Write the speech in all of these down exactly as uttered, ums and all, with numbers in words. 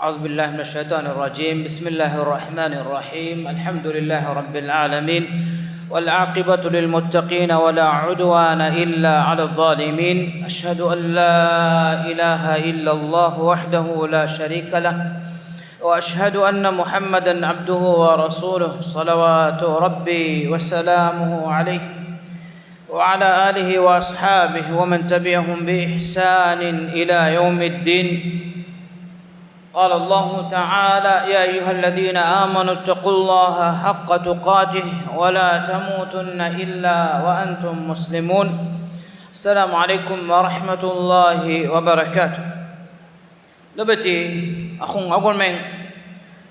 أعوذ بالله من الشيطان الرجيم. بسم الله الرحمن الرحيم. الحمد لله رب العالمين. والعاقبة للمتقين ولا عدوان إلا على الظالمين. أشهد أن لا إله إلا الله وحده لا شريك له. وأشهد أن محمدا عبده ورسوله صلوات ربي وسلامه عليه وعلى آله وأصحابه ومن تبعهم بإحسان إلى يوم الدين. قال الله تعالى: يا أيها الذين آمنوا اتقوا الله حق تقاته ولا تموتن إلا وأنتم مسلمون. السلام عليكم ورحمة الله وبركاته. ލޮބެތި އަޚުން އަޅުގަނޑުމެން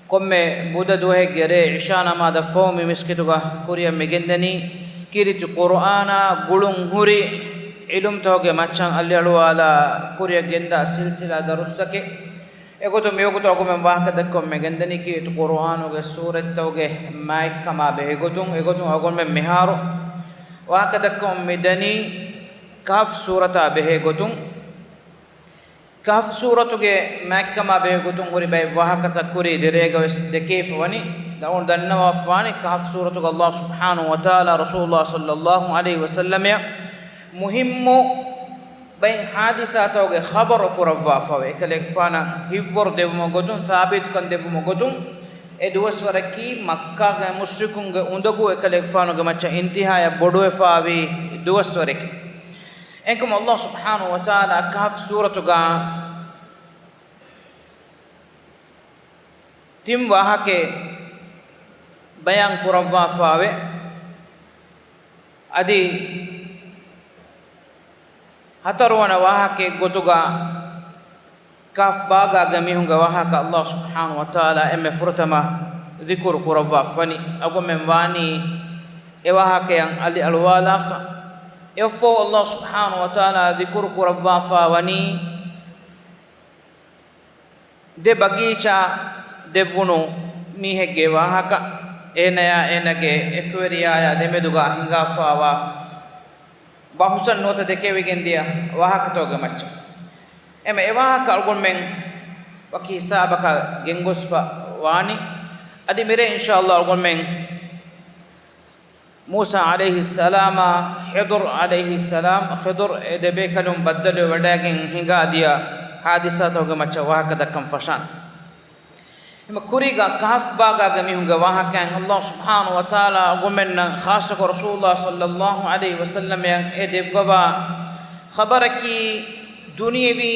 ކޮންމެ ބުދަ ދުވަހެއްގެ ރޭ އިޝާ ނަމާދަށްފަހު މި މިސްކިތުގަ ކުރިއަށް މި ގެންދަނީ ކީރިތި ޤުރުއާނާ ގުޅުން ހުރި ޢިލްމުތަކުގެ މައްޗަށް އަލިއަޅުވާލާ ކުރިއަށް ގެންދާ ސިލްސިލާ ދަރުސްތަކެއް. އެގޮތުން މިވަގުތު އަޅުގަނޑުމެން ވާހަކަ ދައްކަމުން މި ގެންދަނީ ކީރިތި ޤުރުއާނުގެ ސޫރަތްތަކުގެ މާތްކަމާ ބެހޭގޮތުން. އެގޮތުން އަޅުގަނޑުމެން މިހާރު ވާހަކަ ދައްކަމުން މިދަނީ ކަހްފް ސޫރަތާ ބެހޭގޮތުން. ކަހްފް ސޫރަތުގެ މާތްކަމާ ބެހޭގޮތުން ހުރި ބައެއް ވާހަކަތައް ކުރީ ދެރޭގަވެސް ދެކެވިފަ ވަނީ. ދައުން ދަންނަވާފަވާނީ ކަހްފް ސޫރަތުގަ ﷲ ސުބްޙާނަހޫ ވަތަޢާލާ ރަސޫލުﷲ ޞައްލަﷲު ޢަލައިހި ވަސައްލަމަށް މުހިއްމު ބައެއް ޙާދިސާތަކުގެ ޚަބަރު ކުރައްވާފަވޭ. އެކަލޭގެފާނަށް ހިތްވަރު ދެއްވުމުގެ ގޮތުން، ސާބިތުކަން ދެއްވުމުގެ ގޮތުން، އެ ދުވަސްވަރަކީ މައްކާގެ މުޝްރިކުންގެ އުނދަގޫ އެކަލޭގެފާނުގެ މައްޗަށް އިންތިހާޔަށް ބޮޑުވެފަވާ ދުވަސްވަރެކޭ. އެކަމަށް ﷲ ސުބްޙާނަހޫ ވަތަޢާލާ ކަހްފް ސޫރަތުގަ ތިން ވާހަކައެއް ބަޔާން ކުރައްވާފަވޭ. އަދި ހަތަރުވަނަ ވާހަކައެއް ގޮތުގަ ކަހްފް ބާގާގެ މީހުންގެ ވާހަކަ ﷲ ސުބްޙާނަހޫ ވަތަޢާލާ އެންމެ ފުރަތަމަ ޛިކުރު ކުރައްވާފަ ވަނީ. އަޅުގަނޑުމެން ވާނީ އެ ވާހަކަޔަށް އަލިއަޅުވާލާފަ. އެއަށްފަހު ﷲ ސުބްޙާނަހޫ ވަތަޢާލާ ޛިކުރު ކުރައްވާފަ ވަނީ ދެ ބަގީޗާ ދެއްވުނު މީހެއްގެ ވާހަކަ، އޭނަޔާ އޭނަގެ އެކުވެރިޔާޔާ ދެމެދުގަ ހިނގާފަވާ ބަހުސް ނުވަތަ ދެކެވިގެންދިޔަ ވާހަކަތަކުގެ މައްޗަށް. އެމަ އެ ވާހަކަ އަޅުގަނޑުމެން ވަކި ހިސާބަކަށް ގެންގޮސްފަ ވާނީ. އަދި މިރޭ އިންޝާﷲ އަޅުގަނޑުމެން މޫސާ ޢަލައިހިއްސަލާމާ ޚިޟުރު ޢަލައިހިއްސަލާމް، ޚިޟުރު އެ ދެބޭކަލުން ބައްދަލުވެވަޑައިގެން ހިނގާދިޔަ ޙާދިސާތަކުގެ މައްޗަށް ވާހަކަ ދައްކަން ފަށާނެ. އެމަ ކުރީގަ ކަހްފް ބާގާގެ މީހުންގެ ވާހަކައިން ﷲ ސުބްޙާނަހޫ ވަތަޢާލާ އަޅުގަނޑުމެންނަށް ޚާއްޞަކޮށް ރަސޫލުﷲ ޞައްލަﷲު ޢަލައިހި ވަސައްލަމަށް އެ ދެއްވަވާ ޚަބަރަކީ ދުނިޔެވީ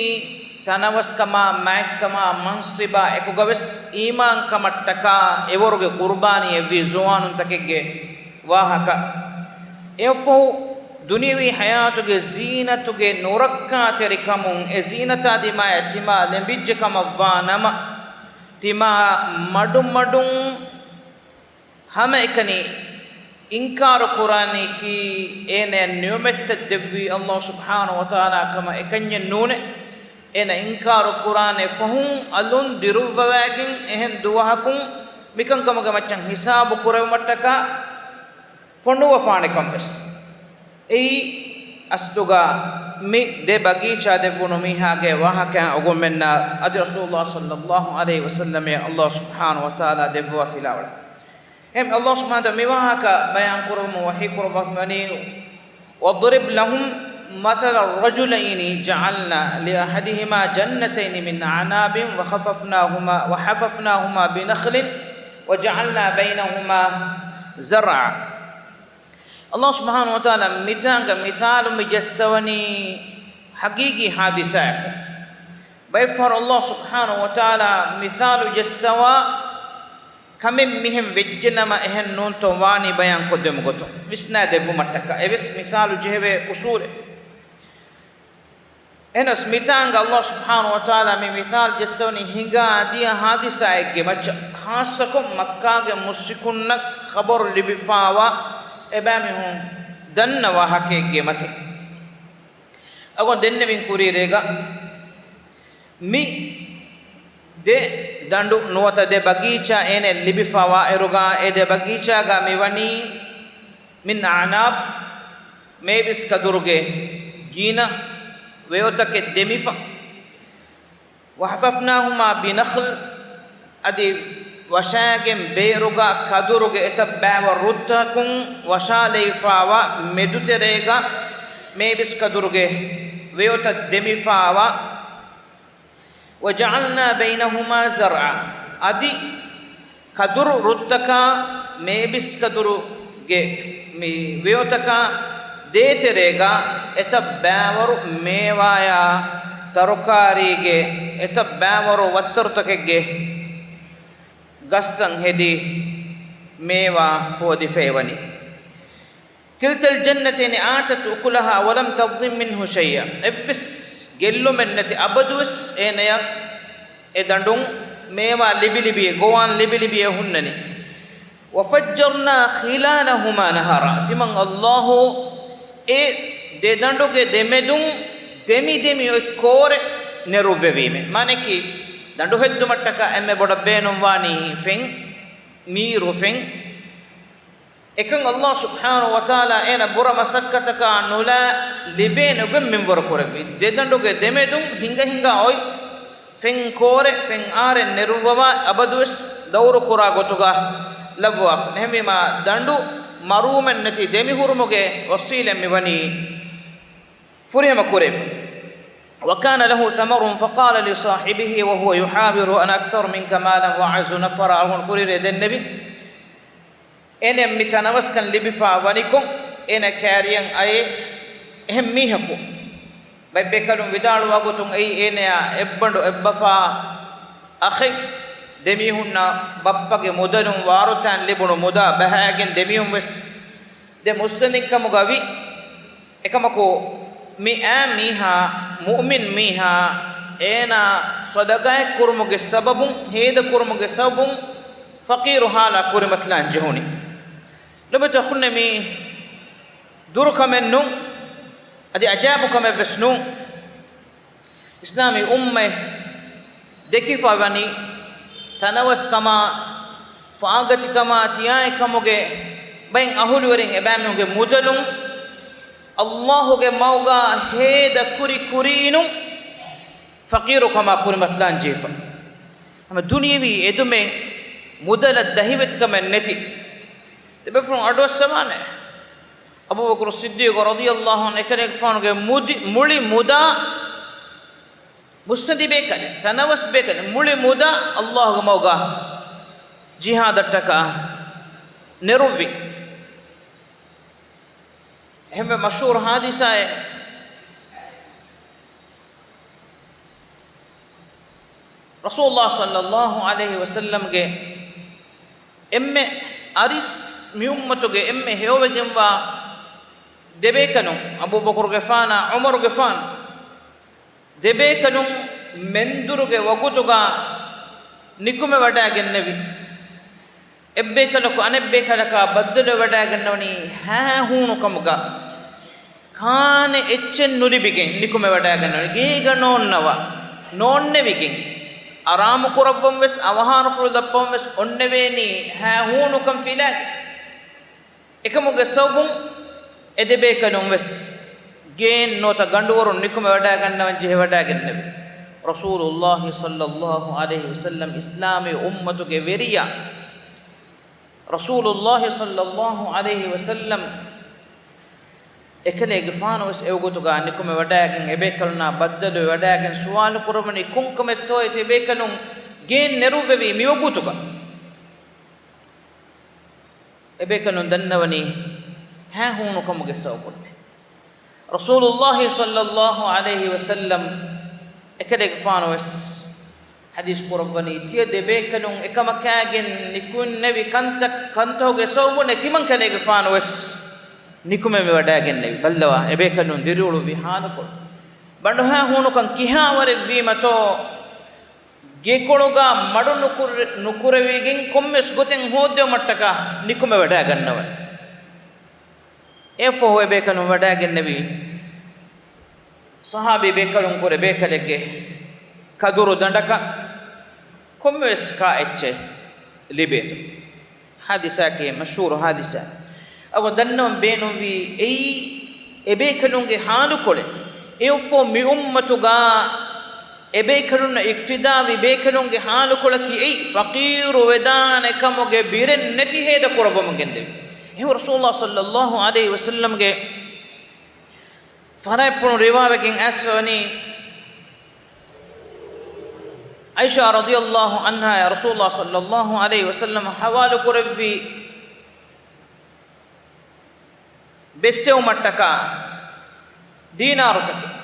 ތަނަވަސްކަމާ، މާތްކަމާ، މަންސިބާ އެކުގަވެސް އީމާންކަމަށްޓަކާ އެވަރުގެ ޤުރުބާނީ އެއްވި ޒުވާނުންތަކެއްގެ ވާހަކަ. އެއަށްފަހު ދުނިޔެވީ ޙަޔާތުގެ ޒީނަތުގެ ނުރައްކާތެރިކަމުން އެ ޒީނަތާ ދިމާއަށް ތިމާ ލެނބިއްޖެ ކަމަށްވާ ނަމަ، ތިމާ މަޑުމަޑުން ހަމައެކަނި އިންކާރު ކުރާނީކީ އޭނަޔަށް ނިޢުމަތްތައް ދެއްވީ ﷲ ސުބްޙާނަހޫ ވަތަޢާލާ ކަމަށް އެކަންޏެއް ނޫނޭ. އޭނަ އިންކާރު ކުރާނެ ފަހުން އަލުން ދިރުއްވަވައިގެން އެހެން ދުވަހަކުން މިކަންކަމުގެ މައްޗަށް ހިސާބު ކުރެވުމަށްޓަކާ ފޮނުވަފާނެކަން ވެސް. އެއީ އަސްލުގަ މި ދެ ބަގީޗާ ދެއްވުނު މީހާގެ ވާހަކައިން އަޅުގަނޑުމެންނަށް އަދި ރަސޫލުﷲ ޞައްލަﷲު ޢަލައިހި ވަސައްލަމަށް ﷲ ސުބްޙާނަހޫ ވަތަޢާލާ ދެއްވަވާ ފިލާވަޅެއް. އެހެން ﷲ ސުބްޙާނަހޫ ވަތަޢާލާ މި ވާހަކަ ބަޔާން ކުރުމުން ވަޙީ ކުރައްވަނީ، واضرب لهم مثل الرجلين جعلنا لأحدهما جنتين من أعناب وحففناهما، وحففناهما بنخل وجعلنا بينهما زرعا. ﷲ ސުބްޙާނަހޫ ވަތަޢާލާ މިތާނގަ މިސާލު މި ޖައްސަވަނީ ޙަޤީޤީ ޙާދިސާއަކުން. ބައެއްފަހަރު ﷲ ސުބްޙާނަހޫ ވަތަޢާލާ މިސާލު ޖައްސަވާ ކަމެއް މިހެން ވެއްޖެނަމަ އެހެން ނޫންތޯ ވާނީ ބަޔާންކޮށްދެމުގެ ގޮތުން ވިސްނާދެއްވުމަށްޓަކާ އެވެސް މިސާލު ޖެހެވޭ އުޞޫލެއް. އެހެނަސް މިތާނގަ ﷲ ސުބްޙާނަހޫ ވަތަޢާލާ މި މިސާލު ޖައްސަވަނީ ހިނގާ ދިޔަ ޙާދިސާއެއްގެ މައްޗަށް، ޚާއްޞަކޮށް މައްކާގެ މުޝްރިކުންނަށް ޚަބަރު ލިބިފާވާ އެބައިމީހުން ދަންނަ ވާހަކައެއްގެ މަތިން. އަޅުގަނޑު ދެންނެވިން ކުރީ ރޭގަ މި ދެ ދަނޑު ނުވަތަ ދެ ބަގީޗާ އޭނަ ލިބިފަވާއިރުގަ އެ ދެ ބަގީޗާގަ މިވަނީ މިން އަޢުނާބް، މޭބިސް ކަދުރުގެ ގިނަ ވެޔޮތަކެއް ދެމިފަ. وحففناهما بنخل، އަދި ވަށާގެން ބޭރުގަ ކަދުރުގެ އެތައް ބައިވަރު ރުއްތަކުން ވަށާލައިފާވާ މެދުތެރޭގަ މޭބިސް ކަދުރުގެ ވެޔޮތައް ދެމިފާވާ، وجعلنا بينهما زرعا، އަދި ކަދުރު ރުއްތަކާ މޭބިސް ކަދުރުގެ މި ވެޔޮތަކާ ދޭތެރޭގަ އެތައް ބައިވަރު މޭވާޔާ ތަރުކާރީގެ އެތައް ބައިވަރު ވައްތަރުތަކެއްގެ ގަސްތައް ހެދި މޭވާ ފޯދިފައިވަނީ. كلتا الجنتين آتت أكلها ولم تظلم منه شيئا. އެއްވެސް ގެއްލުމެއް ނެތި އަބަދުވެސް އޭނަޔަށް އެ ދަނޑުން މޭވާ ލިބިލިބި، ގޮވާން ލިބިލިބި ހުންނަނީ. وفجرنا خلالهما نهرا. ތިމަން އައްލާހު އެ ދެ ދަނޑުގެ ދެމެދުން ދެމި ދެމި އޮތް ކޯރެއް ނެރުއްވެވީމެ. މާނައަކީ، ދަނޑު ހެއްދުމަށްޓަކާ އެންމެ ބޮޑަށް ބޭނުންވާނީ ފެން، މީރު ފެން. އެކަން އައްލާހު ސުބްޙާނަހު ވަތަޢާލާ އޭނަ ބުރަ މަސައްކަތަކާ ނުލާ ލިބޭނެ ގޮތް މިންވަރު ކުރެއްވި. ދެ ދަނޑުގެ ދެމެދުން ހިނގަ ހިނގާ އޮތް ފެން ކޯރެއް، ފެން އާރެއް ނެރުއްވަވާ އަބަދުވެސް ދައުރު ކުރާ ގޮތުގަ ލައްވާފަ. އެހެންވީމާ، ދަނޑު މަރުވުމެއް ނެތި ދެމިހުރުމުގެ ވަސީލަތް މިވަނީ ފުރިހަމަ ކުރެވިފަ. وكان له ثمر فقال لصاحبه وهو يحاوره أنا أكثر منك مالا وأعز نفرا. އަޅުގަނޑު ކުރިއެރޭ ދެންނެވި. އޭނަ މި ތަނަވަސްކަން ލިބިފާ ވަނިކޮށް، އޭނަ ކާރިޔަށް އައޭ އެހެން މީހަކު. ބައެއް ބޭކަލުން ވިދާޅުވާ ގޮތުން އެއީ އޭނަޔާ އެއްބަނޑު އެއްބަފާ އަޚެއް. ދެމީހުންނަށް ބައްޕަގެ މުދަލުން ވާރުތާން ލިބުނު މުދާ ބަހައިގެން ދެމީހުން ވެސް ދެ މުއްސަނދިންކަމުގަ ވި. އެކަމަކު، މި އާ މީހާ، މުއުމިން މީހާ، އޭނާ ޞަދަޤާތް ކުރުމުގެ ސަބަބުން، ހޭދަ ކުރުމުގެ ސަބަބުން ފަޤީރު ހާލާ ކުރިމަތިލާން ޖެހުނީ. ނުބަތަ ހުންނެ މީ ދުރުކަމެއް ނޫން، އަދި އަޖައިބުކަމެއް ވެސް ނޫން. އިސްލާމީ އުއްމަތް ދެކިފަ ވަނީ ތަނަވަސްކަމާ، ފާގަތިކަމާ، ތިޔާއެއްކަމުގެ ބައެއް އަހުލުވެރިން އެބައިމީހުންގެ މުދަލުން އައްލާހުގެ މަގުގަ ހޭދަ ކުރި ކުރީނު ފަޤީރުކަމާ ކުރިމަތިލާން ޖެހިފަ. ހަމަ ދުނިޔެވީ އެދުމެއް މުދަލަށް ދަހިވެތިކަމެއް ނެތި ދެބޭފުޅުން އަޑުއައްސަވާނެ. އަބޫބަކުރު ޞިއްދީޤު ރަޟިޔައްލާހު ޢަންހު އެކަލޭގެފާނުގެ މުދި-، މުޅި މުދާ މުއްސަނދި ބޭކަލެއް، ތަނަވަސް ބޭކަލެއް، މުޅި މުދާ އައްލާހުގެ މަގުގަ ޖިހާދަށްޓަކާ ނެރުއްވި. އެހެންވެ މަޝްހޫރު ޙާދިސާއެއް. ރަސޫލުﷲ ޞައްލަﷲު ޢަލައިހި ވަސައްލަމްގެ އެންމެ އަރިސް މި އުއްމަތުގެ އެންމެ ހެޔޮވެގެންވާ ދެބޭކަލުން، އަބޫބަކުރުގެފާނާ ޢުމަރުގެފާނު ދެބޭކަލުން މެންދުރުގެ ވަގުތުގަ ނިކުމެވަޑައިގެންނެވި. އެއްބޭކަލަކު އަނެއްބޭކަލަކާ ބައްދަލުވެވަޑައިގަންނަވަނީ ހައިހޫނުކަމުގަ، ކާނެ އެއްޗެއް ނުލިބިގެން ނިކުމެވަޑައިގަންނަވަނީ. ގޭގަ ނޯންނަވާ، ނޯންނެވިގެން، އަރާމު ކުރައްވަން ވެސް، އަވަހާރަފުޅު ލައްޕަވަން ވެސް އޮންނެވޭނީ ހައިހޫނުކަން ފިލާގެން. އެކަމުގެ ސަބަބުން އެ ދެބޭކަލުން ވެސް ގޭން ނުވަތަ ގަނޑުވަރުން ނިކުމެވަޑައިގަންނަވަން ޖެހިވަޑައިގެންނެވި. ރަސޫލުﷲ ޞައްލަﷲު ޢަލައިހި ވަސައްލަމް އިސްލާމީ އުއްމަތުގެ ވެރިޔާ، ރަސޫލުﷲ ޞައްލަﷲު ޢަލައިހި ވަސައްލަމް އެކަލޭގެފާނު ވެސް އެވަގުތުގަ ނިކުމެވަޑައިގެން، އެބޭކަލުންނާ ބައްދަލުވެވަޑައިގެން ސުވާލު ކުރައްވަނީ، ކޮންކަމެއްތޯ އެތި އެބޭކަލުން ގޭން ނެރުއްވެވީ މިވަގުތުގަ؟ އެބޭކަލުން ދަންނަވަނީ ހައިހޫނުކަމުގެ ސަބަބުންނޭ. ރަސޫލުﷲ ޞައްލަﷲު ޢަލައިހި ވަސައްލަމް އެކަލޭގެފާނު ވެސް ޙަދީޘް ކުރައްވަނީ، ތިޔަ ދެބޭކަލުން އެކަމަކާގެން ނިކުންނެވި ކަންތައް، ކަންތަކުގެ ސަބަބުންނޭ ތިމަން ކަލޭގެފާނު ވެސް ނިކުމެވަޑައިގެންނެވި. ބައްލަވާ، އެބޭކަލުން ދިރިއުޅުއްވި ހާލުކޮޅު. ބަނޑުހައިހޫނުކަން ކިހާވަރެއްވީމަތޯ، ގެކޮޅުގަ މަޑު ނުކުރެ-، ނުކުރެވިގެން ކޮންމެސް ގޮތެއް ހޯއްދެވުމަށްޓަކާ ނިކުމެވަޑައިގަންނަވަން. އެއަށްފަހު އެބޭކަލުން ވަޑައިގެންނެވި ޞަޙާބީ ބޭކަލުންކުރެ ބޭކަލެއްގެ ކަދުރު ދަނޑަކަށް ކޮންމެވެސް ކާ އެއްޗެއް ލިބޭތޯ. ޙާދިސާއަކީ މަޝްހޫރު ޙާދިސާ. އަގު ދަންނަވަން ބޭނުންވީ އެއީ އެބޭކަލުންގެ ހާލުކޮޅެއް. އެއަށްފަހު މި އުއްމަތުގަ އެބޭކަލުންނަށް އިޤްތިދާވި ބޭކަލުންގެ ޙާލުކޮޅަކީ އެއީ، ފަޤީރު ވެދާނެ ކަމުގެ ބިރެއް ނެތި ހޭދަ ކުރައްވަމުން ގެންދެވި. އެހެން ރަސޫލުﷲ ޞައްލައްލާހު ޢަލައިހި ވަސައްލަމްގެ ފަރާތްޕުޅުން ރިވާވެގެން އައިސްފަވަނީ، ޢާއިޝާ ރަޟިޔައްލާހު ޢަންހާ އަށް ރަސޫލުﷲ ޞައްލައްލާހު ޢަލައިހި ވަސައްލަމަ ޙަވާލު ކުރެއްވި ބެއްސެވުމަށްޓަކާ ދީނާރުތަކެއް.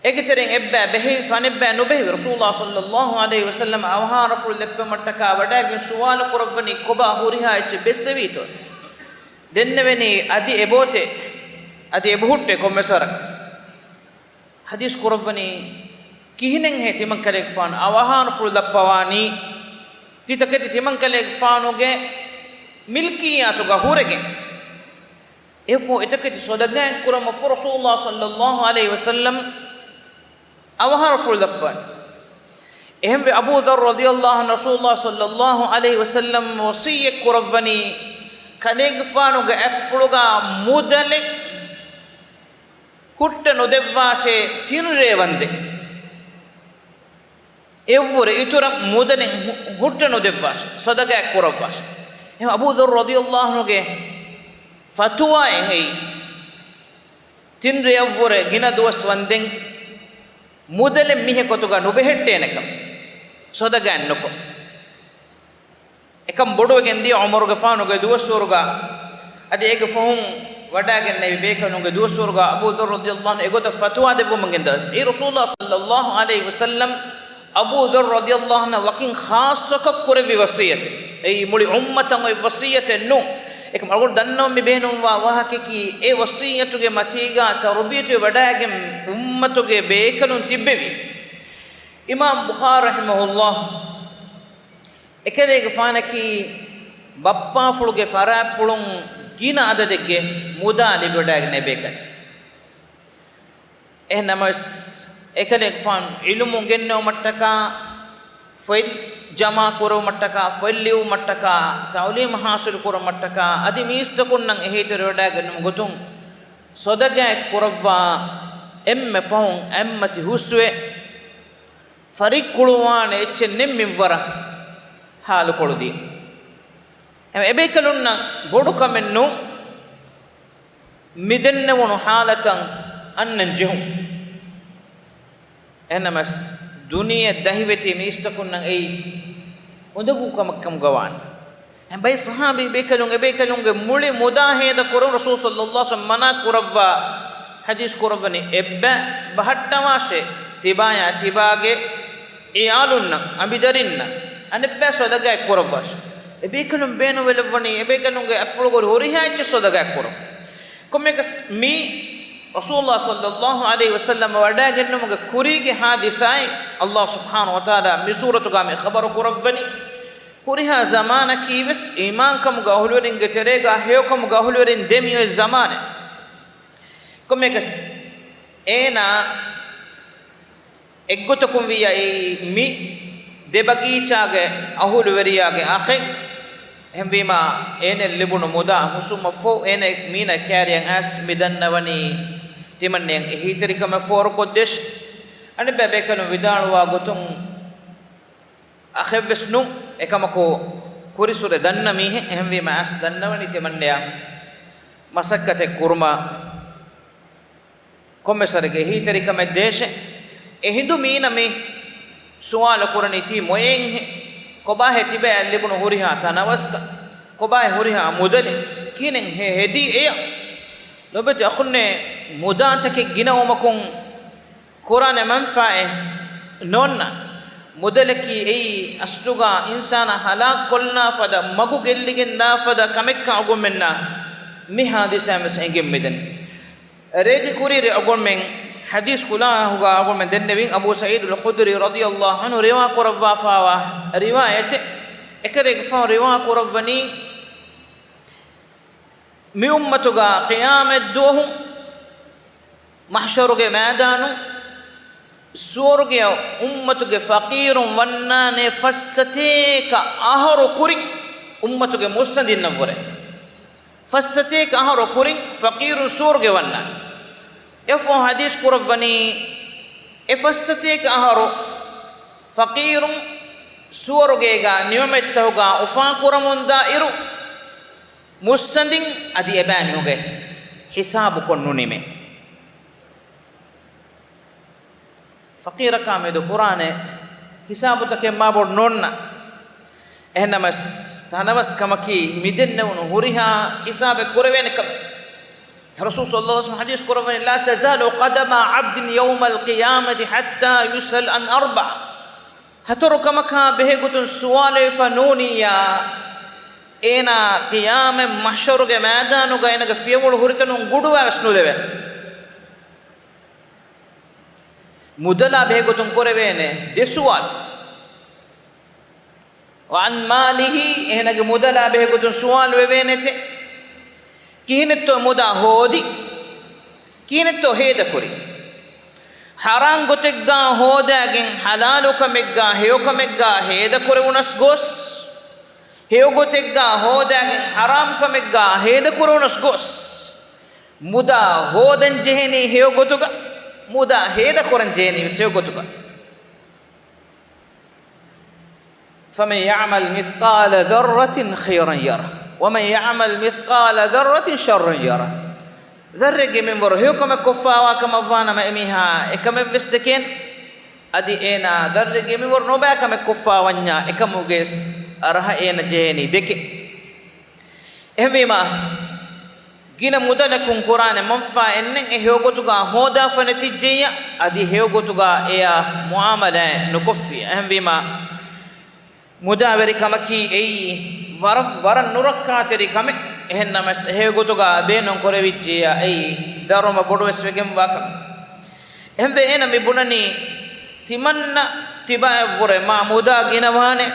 އޭގެ ތެރެއިން އެއްބައި ބެހި، ފަނެއްބައި ނުބެހި. ރަސޫލުﷲ ޞައްލައްލާހު ޢަލައިހި ވަސައްލަމަ އަވަހާރަފުޅު ލެއްޕެވުމަށްޓަކާ ވަޑައިގެން ސުވާލު ކުރައްވަނީ، ކޮބާ ހުރިހާ އެއްޗެއް ބެއްސެވީތޯ؟ ދެންނެވެނީ އަދި އެބޯތެ، އަދި އެބަހުއްޓޭ ކޮންމެސް ވަރަކަށް. ޙަދީޘް ކުރައްވަނީ، ކިހިނެއްހޭ ތިމަންކަލޭގެފާނު އަވަހާރަފުޅު ލައްޕަވާނީ؟ ތިތަކެތި ތިމަންކަލޭގެފާނުގެ މިލްކިއްޔާތުގަ ހުރެގެން، އެފޯ އެތަކެތި ޞަދަޤާތް ކުރަމަށްފަހު ރަސޫލުﷲ ޞައްލައްލާހު ޢަލައިހި ވަސައްލަމް އަވަހާރަފުޅު ލައްޕަވާނީ. އެހެންވެ، އަބޫ ޛައްރު ރަޟިޔައްލާހު ޢަންހު ރަސޫލުﷲ ޞައްލައްލާހު ޢަލައިހި ވަސައްލަމް ވަޞިއްޔަތް ކުރައްވަނީ، ކަލޭގެފާނުގެ އަތްޕުޅުގަ މުދަލެއް ހުއްޓަ ނުދެއްވާށޭ، ތިން ރޭ ވަންދެން. އެއަށްވުރެ އިތުރަށް މުދަލެއް ހު-، ހުއްޓަ ނުދެއްވާށޭ، ޞަދަޤާތް ކުރައްވާށޭ. އެހެން އަބޫ ޛައްރު ރަޟިޔައްލާހު ޢަންހުގެ ފަތުވާއެއް އެއީ، ތިން ރެޔަށްވުރެ ގިނަ ދުވަސް ވަންދެން މުދަލެއް މީހެއް ގޮތުގަ ނުބެހެއްޓޭނެކަން، ޞަދަޤާތް ނުކޮށް. އެކަން ބޮޑުވެގެން ދިޔަ ޢުމަރުގެފާނުގެ ދުވަސްވަރުގަ، އަދި އޭގެ ފަހުން ވަޑައިގެންނެވި ބޭކަލުންގެ ދުވަސްވަރުގަ އަބޫ ޛައްރު ރަޟިޔައްލާހު ޢަންހު އެގޮތަށް ފަތުވާ ދެއްވުމުން ގެންދަވާ. އެއީ ރަސޫލުﷲ ޞައްލައްލާހު ޢަލައިހި ވަސައްލަމް އަބޫ ޛައްރު ރަޟިޔައްލާހު ޢަންހު ވަކިން ޚާއްޞަކޮށް ކުރެއްވި ވަޞިއްޔަތެއް. އެއީ މުޅި އުއްމަތަށް އޮތް ވަޞިއްޔަތެއް ނޫން. އެކަމަ އަޅުގަނޑު ދަންނަވަން މި ބޭނުންވާ ވާހަކައަކީ، އެ ވަޞިއްޔަތުގެ މަތީގަ ތަރުބިޔަތުވެ ވަޑައިގެން އުއްމަތުގެ ބޭކަލުން ތިއްބެވި. އިމާމް ބުޚާރީ ރަޙިމަހުﷲ އެކަލޭގެފާނަކީ ބައްޕާފުޅުގެ ފަރާތްޕުޅުން ގިނަ އަދަދެއްގެ މުދާ ލިބިވަޑައިގެންނެވި ބޭކަލެއް. އެހެންނަމަވެސް، އެކަލޭގެފާނު ޢިލްމު އުނގެންނެވުމަށްޓަކާ، ފޮތް ޖަމާ ކުރުމަށްޓަކާ، ފޮތް ލިޔުމަށްޓަކާ، ތަޢުލީމު ޙާޞިލު ކުރުމަށްޓަކާ، އަދި މީސްތަކުންނަށް އެހީތެރިވަޑައިގެންނެވުމުގެ ގޮތުން ޞަދަޤާތް ކުރައްވާ އެންމެ ފަހުން އެންމެ ތި ހުސްވެ ފަރިއްކުޅުވާނެ އެއްޗެއް ނެތް މިންވަރަށް ޙާލުކޮޅު ދިޔަ. އެ ބޭކަލުންނަށް ބޮޑު ކަމެއް ނޫން މި ދެންނެވުނު ޙާލަތަށް އަންނަން ޖެހުން. އެހެންނަމަވެސް، ދުނިޔެ ދަހިވެތި މީސްތަކުންނަށް އެއީ އުނދަގޫ ކަމެއް ކަމުގަ ވާނެ. އެ ބައެއް ޞަޙާބީ ބޭކަލުން އެބޭކަލުންގެ މުޅި މުދާ ހޭދަ ކުރުން ރަސޫލު ޞައްލައްލާހު ޢަލައިހި ވަސައްލަމަ މަނާ ކުރައްވާ ޙަދީޘް ކުރައްވަނީ، އެއްބަ ބަހައްޓަވާށޭ، ތިބާޔާ ތިބާގެ އިޔާލުންނަށް، އަނބިދަރިންނަށް، އަނެއްބަ ޞަދަޤާތް ކުރައްވާށޭ. އެބޭކަލުން ބޭނުންވެލައްވަނީ، އެބޭކަލުންގެ އަތްޕުޅުގަ ހުރިހާ އެއްޗެއް ޞަދަޤާތް ކުރައްވާ. ކޮންމެއަކަސް މީ ރަސޫލު ޞައްލައްލާހު ޢަލައިހި ވަސައްލަމަ ވަޑައިގެންނެވުމުގެ ކުރީގެ ޙާދިސާއެއް. ﷲ ސުބްޙާނަހު ވަތަޢާލާ މި ސޫރަތުގަ މި ޚަބަރު ކުރައްވަނީ، ހުރިހާ ޒަމާނަކީވެސް އީމާންކަމުގެ އަހުލުވެރިންގެ ތެރޭގަ ހެޔޮކަމުގެ އަހުލުވެރިން ދެމިއޮތް ޒަމާނެއް. ކޮންމެއަކަސް އޭނާ އެއްގޮތަކުން ވިއްޔަ އެއީ މި ދެ ބަގީޗާގެ އަހުލުވެރިޔާގެ އަޚެއް. އެހެންވީމާ، އޭނައަށް ލިބުނު މުދާ ހުސުމަށްފަހު، އޭނަ މީނަ ކާރިޔަށް އައިސް މި ދަންނަވަނީ ތިމަންނަޔަށް އެހީތެރިކަމެއް ފޯރުކޮށްދޭށޭ. އަނެއްބައި ބޭކަލުން ވިދާޅުވާ ގޮތުން، އަޚެއްވެސް ނޫން. އެކަމަކު، ކުރިސުރެ ދަންނަ މީހެއް. އެހެންވީމާ، އައިސް ދަންނަވަނީ ތިމަންނަޔަށް މަސައްކަތެއް ކުރުމަށް. ކޮންމެސްވަރެއްގެ އެހީތެރިކަމެއް ދޭށޭ. އެހިނދު މީނަ މި ސުވާލު ކުރަނީ ތީ މޮޔައިންހޭ؟ ކޮބާހޭ ތިބަޔަށް ލިބުނު ހުރިހާ ތަނަވަސްކަން؟ ކޮބާހޭ ހުރިހާ މުދަލެއް؟ ކިހިނެއްހޭ ހެދީ އެޔަށް؟ ލޯބިވެތި އަޚުންނޭ، މުދާތަކެއް ގިނަވުމަކުން ކުރާނެ މަންފާއެއް ނޯންނާނެ. މުދަލަކީ އެއީ އަސްލުގަ އިންސާނާ ހަލާކުކޮށްލާ ފަދަ، މަގު ގެއްލިގެންދާ ފަދަ ކަމެއްކަން އަޅުގަނޑުމެންނަށް މި ޙާދިސާއިން ވެސް އެނގެން މިދަނީ. ރޭގެ ކުރިއެރި އަޅުގަނޑުމެން ޙަދީޘް ކުލާހުގަ އަޅުގަނޑުމެން ދެންނެވިން، އަބޫ ސަޢީދުލް ޚުދްރީ ރަޟިޔައްލާހު ޢަންހު ރިވާ ކުރައްވާފައިވާ ރިވާޔަތެއް. އެކަލޭގެފާނު ރިވާ ކުރައްވަނީ، މި އުއްމަތުގަ ޤިޔާމަތްދުވަހު މަޙްޝަރުގެ މައިދާނު ސުވަރުގެއަށް އުއްމަތުގެ ފަޤީރުން ވަންނާނެ ފައްސަތޭކަ އަހަރު ކުރިން އުއްމަތުގެ މުއްސަނދިންނަށްވުރެ. ފައްސަތޭކަ އަހަރު ކުރިން ފަޤީރުން ސުވަރުގެ ވަންނާނެ. އެއަށްފަހު ޙަދީޘް ކުރައްވަނީ، އެ ފައްސަތޭކަ އަހަރު ފަޤީރުން ސުވަރުގޭގާ ނިޢުމަތްތަކުގާ އުފާކުރަމުންދާއިރު، މުއްސަނދިން އަދި އެބައިމީހުންގެ ޙިސާބުކޮށް ނުނިމޭ. ފަޤީރަކާ މެދު ކުރާނެ ހިސާބުތަކެއް މާބޮޑު ނޯންނަ. އެހެންނަމަސް، ތަނަވަސްކަމަކީ މިދެންނެވުނު ހުރިހާ ހިސާބެއް ކުރެވޭނެ ކަމެއް. ރަސޫލު ޞައްލައްލާހު ޢަލައިހި ވަސައްލަމަ ޙަދީޘް ކުރައްވަނީ، "لا تزال قدما عبد يوم القيامة حتى يسأل عن أربع." ހަތަރު ކަމަކާ ބެހޭގޮތުން ސުވާލުވެފަ ނޫނިއްޔާ، އޭނާ ޤިޔާމަތް މަޙްޝަރުގެ މައިދާނުގަ އޭނާގެ ފިޔަވަޅު ހުރިތަނުން ގުޑުވާވެސް ނުލެވޭނެ. މުދަލާ ބެހޭގޮތުން ކުރެވޭނެ ދެ ސުވާލު. "وعن ماله"، އޭނާގެ މުދަލާ ބެހޭގޮތުން ސުވާލު ވެވޭނެތެ. ކިހިނެއްތޯ މުދާ ހޯދި؟ ކިހިނެއްތޯ ހޭދަކުރީ؟ ޙަރާން ގޮތެއްގާ ހޯދާގެން ޙަލާލު ކަމެއްގާ ހެޔޮ ކަމެއްގާ ހޭދަކުރެވުނަސް ގޮސް، ހެޔޮ ގޮތެއްގާ ހޯދާގެން ޙަރާމް ކަމެއްގާ ހޭދަކުރެވުނަސް ގޮސް، މުދާ ހޯދަން ޖެހެނީ ހެޔޮ ގޮތުގަ، މުދާ ހޭދަކުރަން ޖެހެނީ ވެސް ހެޔޮ ގޮތުގަ. فمن يعمل مثقال ذرة خيرا يره ومن يعمل مثقال ذرة شرا يره. ޛައްރެއްގެ މިންވަރު ހެޔޮ ކަމެއް ކޮށްފާވާ ކަމަށްވާނަމަ އެމީހާ އެކަމެއްވެސް ދެކޭނެ. އަދި އޭނާ ޛައްރެއްގެ މިންވަރު ނުބައި ކަމެއް ކޮށްފާ ވަންޏާ އެކަމުގެ އަރަހަށް އޭނަ ޖެހޭނީ ދެކެ. އެހެންވީމަ، ގިނަ މުދަލަކުން ކުރާނެ މަންފާ އެންނެން އެ ހެޔޮގޮތުގާ ހޯދާފަ ނެތިއްޖެއްޔާ، އަދި ހެޔޮގޮތުގާ އެޔާ މުޢާމަލާތް ނުކޮށްފި. އެހެންވީމަ، މުދާވެރިކަމަކީ އެއީ ވަރަށް، ވަރަށް ނުރައްކާތެރި ކަމެއް. އެހެންނަމަސް، އެ ހެޔޮގޮތުގާ ބޭނުން ކުރެވިއްޖެއްޔާ، އެއީ ދަރުމަ ބޮޑުވެސް ވެގެންވާ ކަމެއް. އެހެންވެ އޭނަ މި ބުނަނީ، ތިމަންނަ ތިބާއަށްވުރެ މާ މުދާ ގިނަވާނެ،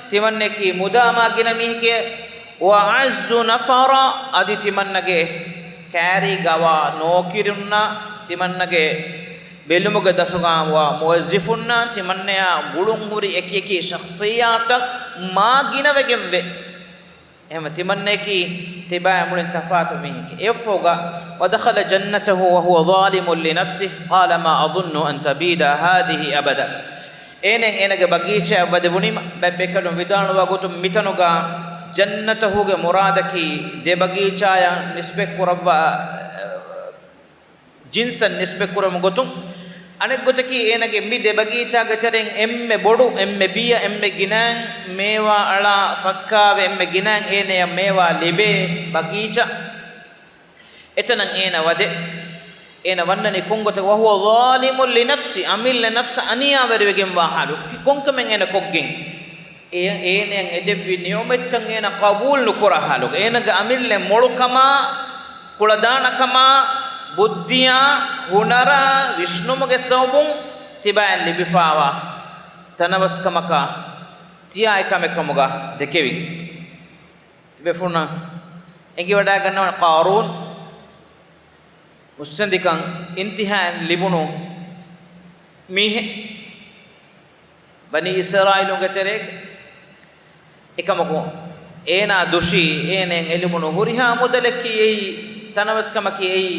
ތިމަންނައަކީ މުދާ މާ ގިނަ މީހެކޭ، وأعز نفرا، އަދި ތިމަންނަގެ ކާރީ ގަވާ ނޯކިރުންނާ، ތިމަންނަގެ ބެލުމުގެ ދަށުގާވާ މުވައްޒިފުންނާ، ތިމަންނަޔާ ގުޅުން ހުރި އެކިއެކި ޝަޚްޞިއްޔާތަށް މާ ގިނަވެގެންވޭ. އެހެން ތިމަންނައަކީ ތިބާއާ މުޅިން ތަފާތު މީހެކޭ. އެއަށްފަހުގަ، "ودخل جنته وهو ظالم لنفسه قال ما أظن أن تبيد هذه أبدا." އޭނަ އޭނަގެ ބަގީޗާއަށް ވަދެވުނީމަ، ބައެއް ބޭކަލުން ވިދާޅުވާ ގޮތުން މިތަނުގަ ޖަންނަތަހުގެ މުރާދަކީ ދެ ބަގީޗާއަށް ނިސްބަތް ކުރައްވާ ޖިންސަށް ނިސްބަތްކުރުމުގެ ގޮތުން، އަނެއްގޮތަކީ އޭނަގެ މި ދެ ބަގީޗާގެ ތެރެއިން އެންމެ ބޮޑު، އެންމެ ބިޔަ، އެންމެ ގިނައިން މޭވާ އަޅާ ފައްކާވެ، އެންމެ ގިނައިން އޭނަޔަށް މޭވާ ލިބޭ ބަގީޗާ. އެތަނަށް އޭނަ ވަދެ، އޭނަ ވަންނަނީ ކޮންގޮތެއް؟ "وهو ظالم لنفسه"، އަމިއްލަ ނަފްސަށް އަނިޔާވެރިވެގެންވާ ޙާލު. ކޮންކަމެއް އޭނަ ކޮށްގެން؟ އެ، އޭނައަށް އެދެއްވި ނިޢުމަތްތައް އޭނަ ޤަބޫލު ނުކުރާ ޙާލުގަ، އޭނަގެ އަމިއްލަ މޮޅުކަމާ، ކުޅަދާނަކަމާ، ބުއްދިއާ، ހުނަރާ، ވިސްނުމުގެ ސަބަބުން ތިބާއަށް ލިބިފާވާ ތަނަވަސްކަމަކާ ތިޔާ އެކަމެއް ކަމުގަ ދެކެވި. ތިބޭފުޅުންނަށް އެނގިވަޑައިގަންނަވަން، ޤާރޫން މުއްސަނދިކަން އިންތިހާއިން ލިބުނު މީހެއް. ބަނީ އިސްރާއީލުންގެ ތެރޭގަ. އެކަމަކު، އޭނާ ދުށީ، އޭނައަށް އެ ލިބުނު ހުރިހާ މުދަލަކީ އެއީ، ތަނަވަސްކަމަކީ އެއީ،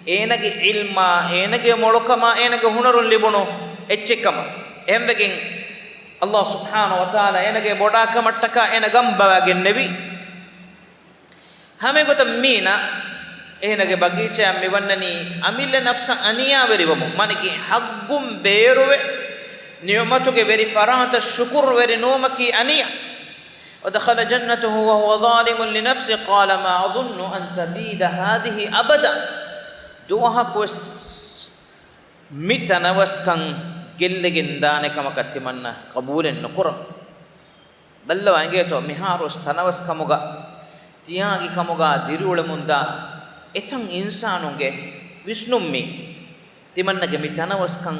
އޭނަގެ ޢިލްމާ، އޭނަގެ މޮޅުކަމާ، އޭނަގެ ހުނަރުން ލިބުނު އެއްޗެއްކަމަށް. އެހެންވެގެން، ﷲ ސުބްޙާނަހޫ ވަތަޢާލާ އޭނަގެ ބޮޑާކަމަށްޓަކާ އޭނަ ގަންބަވާގެންނެވި. ހަމައެގޮތަށް މީނަ އޭނަގެ ބަގީޗާއަށް މިވަންނަނީ އަމިއްލަ ނަފްސަށް އަނިޔާވެރިވަމުން، މާނައަކީ ޙައްޤުން ބޭރުވެ، ނިޢުމަތުގެ ވެރި ފަރާތަށް ޝުކުރުވެރި ނުވުމަކީ އަނިޔާ. ودخل جنته وهو ظالم لنفسه قال ما أظن أن تبيد هذه أبدا. ދުވަހަކުވެސް މި ތަނަވަސްކަން ގެއްލިގެން ދާނެ ކަމަކަށް ތިމަންނަ ޤަބޫލެއް ނުކުރަން. ބައްލަވާ އެނގޭތޯ، މިހާރުވެސް ތަނަވަސްކަމުގަ، ތިޔާގި ކަމުގަ ދިރިއުޅެމުންދާ އެތަން އިންސާނުންގެ ވިސްނުން މީ. ތިމަންނަގެ މި ތަނަވަސްކަން،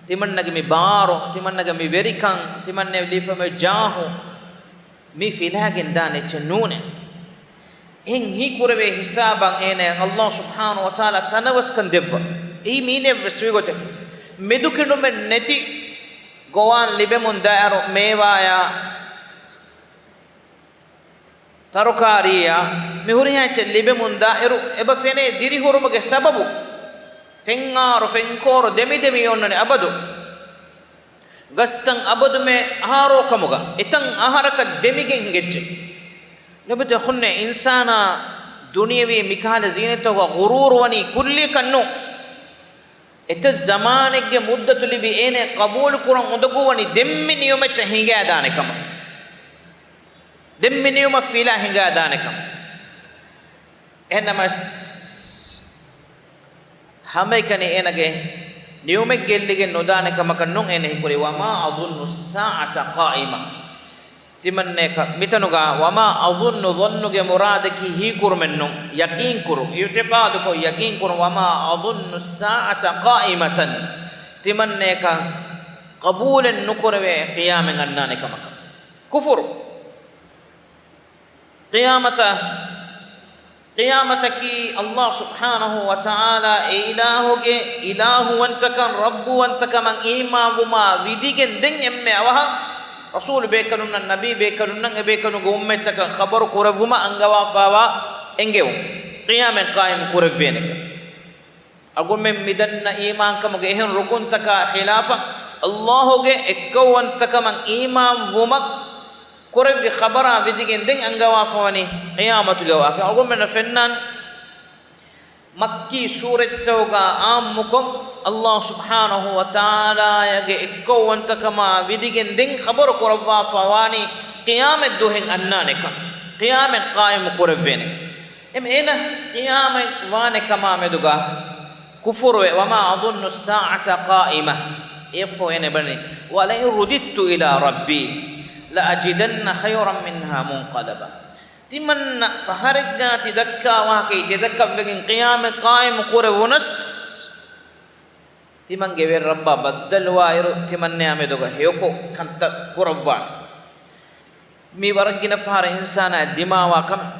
ތިމަންނަގެ މި ބާރު، ތިމަންނަގެ މި ވެރިކަން، ތިމަންނަ ލިބިފައި ޖާހު، މި ފިލާގެން ދާނެ އެއްޗެއް ނޫނޭ. އެހެން ހީކުރެވޭ ހިސާބަށް އޭނައަށް ﷲ ސުބްޙާނަހޫ ވަތަޢާލާ ތަނަވަސްކަން ދެއްވަ. އެއީ މީނެއްވެސް ވިގޮތެއް. މެދުކެނޑުމެއް ނެތި ގޮވާން ލިބެމުން ދާއިރު، މޭވާޔާ، ތަރުކާރީއާ، މި ހުރިހާ އެއްޗެއް ލިބެމުން ދާއިރު، އެބަ ފެނޭ ދިރިހުރުމުގެ ސަބަބު. ފެންއާރު ފެންކޯރު ދެމިދެމި އޮންނަނީ އަބަދު. ގަސްތައް އަބަދުމެ އަހާރޯ ކަމުގަ އެތައް އަހަރަކަށް ދެމިގެން ހިނގައްޖެ. ލޮބުވެތި އަޚުންނޭ، އިންސާނާ ދުނިޔެވީ މިކަހަލަ ޒީނަތްތަކުގަ ޣުރޫރު ވަނީ ކުއްލިއަކަށް ނޫން. އެތައް ޒަމާނެއްގެ މުއްދަތު ލިބި އޭނަ ޤަބޫލު ކުރަން އުނދަގޫވަނީ ދެންމެ ނިޢުމަތްތައް ހިނގާދާނެ ކަމަށް. ދެންމެ ނިޢުމަތް ފިލާ ހިނގާދާނެ ކަމަށް. އެހެންނަމަސް، ހަމައެކަނި އޭނަގެ ނިޢުމަތް ގެއްލިގެން ނުދާނެ ކަމަކަށް ނޫން އޭނަ ހީކުރީ، "وما أظن الساعة قائمة." ތިމަންނޭކަށް މިތަނުގަ "وما أظن" ظنުގެ މުރާދަކީ ހީކުރުމެއް ނޫން، ޔަޤީންކުރުން، އިޢުތިޤާދުކޮށް ޔަޤީންކުރުން، "وما أظن الساعة قائمة." ތިމަންނޭކަށް ޤަބޫލެއް ނުކުރެވޭ ޤިޔާމަތް އަންނާނެ ކަމަކަށް. ކުފުރު. ޤިޔާމަތަށް، ޤިޔާމަތަކީ ﷲ ސުބްޙާނަހޫ ވަތަޢާލާ އެ އިލާހުގެ އިލާހުވަންތަކަން، ރައްބުވަންތަކަމަށް އީމާންވުމާ ވިދިގެން ދެން އެންމެ އަވަހަށް ރަސޫލު ބޭކަލުންނަށް، ނަބީ ބޭކަލުންނަށް، އެ ބޭކަލުންގެ އުއްމަތްތަކަށް ޚަބަރު ކުރެއްވުމަށް އަންގަވާފައިވާ އެންގެވުން، ޤިޔާމަތް ޤާއިމް ކުރެއްވޭނެކަން. އަޅުގަނޑުމެން މިދަންނަ އީމާންކަމުގެ އެހެން ރުކުންތަކާ ޚިލާފަށް، ﷲގެ އެއްކައުވަންތަކަމަށް އީމާންވުމަށް ކުރެއްވި ޚަބަރާ ވިދިގެން ދެން އަންގަވާފަވަނީ ޤިޔާމަތުގެ ވާޤިޢާ. އަޅުގަނޑުމެންނަށް ފެންނާނެ، މައްކީ ސޫރަތްތަކުގަ ޢާއްމުކޮށް، ﷲ ސުބްޙާނަހޫ ވަތަޢާލާގެ އެއްކައުވަންތަކަމާ ވިދިގެން ދެން ޚަބަރު ކުރައްވާފަވާނީ ޤިޔާމަތް ދުވަހެއް އަންނާނެކަން، ޤިޔާމަތް ޤާއިމު ކުރެއްވޭނެ. އެމް އޭނަ ޤިޔާމަތް ވާނެ ކަމާ މެދުގަ ކުފުރުވެ، "وما أظن الساعة قائمة." އެއަށްފަހު އޭނަ ބަނީ، "ولئن رددت إلى ربي لأجدن خيرا منها منقلبا." ތިމަންނަ ފަހަރެއްގާ ތި ދައްކާ ވާހަކައި ތެދަކަށްވެގެން ޤިޔާމަތް ޤާއިމު ކުރެވުނަސް، ތިމަންގެ ވެރި ރައްބާ ބައްދަލުވާއިރު، ތިމަންނަޔާ މެދުގަ ހެޔޮކޮށް ކަންތައް ކުރައްވާނެ. މީ ވަރަށް ގިނަ ފަހަރަށް އިންސާނާ ދިމާވާ ކަމެއް.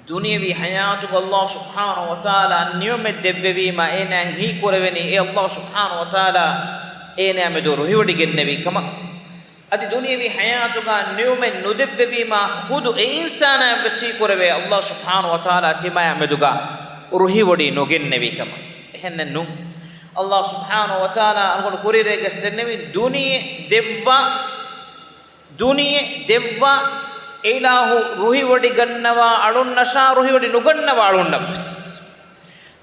ދުނިޔެވީ ޙަޔާތުގަ ﷲ ސުބްޙާނަހޫ ވަތަޢާލާ ނިޢުމަތް ދެއްވެވީމާ، އޭނާއަށް ހީކުރެވެނީ އެ ﷲ ސުބްޙާނަހޫ ވަތަޢާލާ އޭނާ މެދު ރުހިވޮޑިގެންނެވި ކަމަށް. އަދި ދުނިޔެވީ ޙަޔާތުގަ ނިޢުމަތް ނުދެއްވެވީމާ، ޚުދު އެ އިންސާނާއަށްވެސް ހީކުރެވޭ ﷲ ސުބްޙާނަހޫ ވަތަޢާލާ ތިމާޔާ މެދުގަ ރުހިވޮޑި ނުގެންނެވި ކަމަށް. އެހެންނެއް ނޫން. ﷲ ސުބްޙާނަހޫ ވަތަޢާލާ އަޅުގަނޑު ކުރިއެރޭގަސް ދެންނެވި ދުނިޔެ ދެއްވާ ދުނިޔެ ދެއްވާ އެ އިލާހު ރުހިވޮޑި ގަންނަވާ އަޅުންނަށާ، ރުހިވޮޑި ނުގަންނަވާ އަޅުންނަށްވެސް.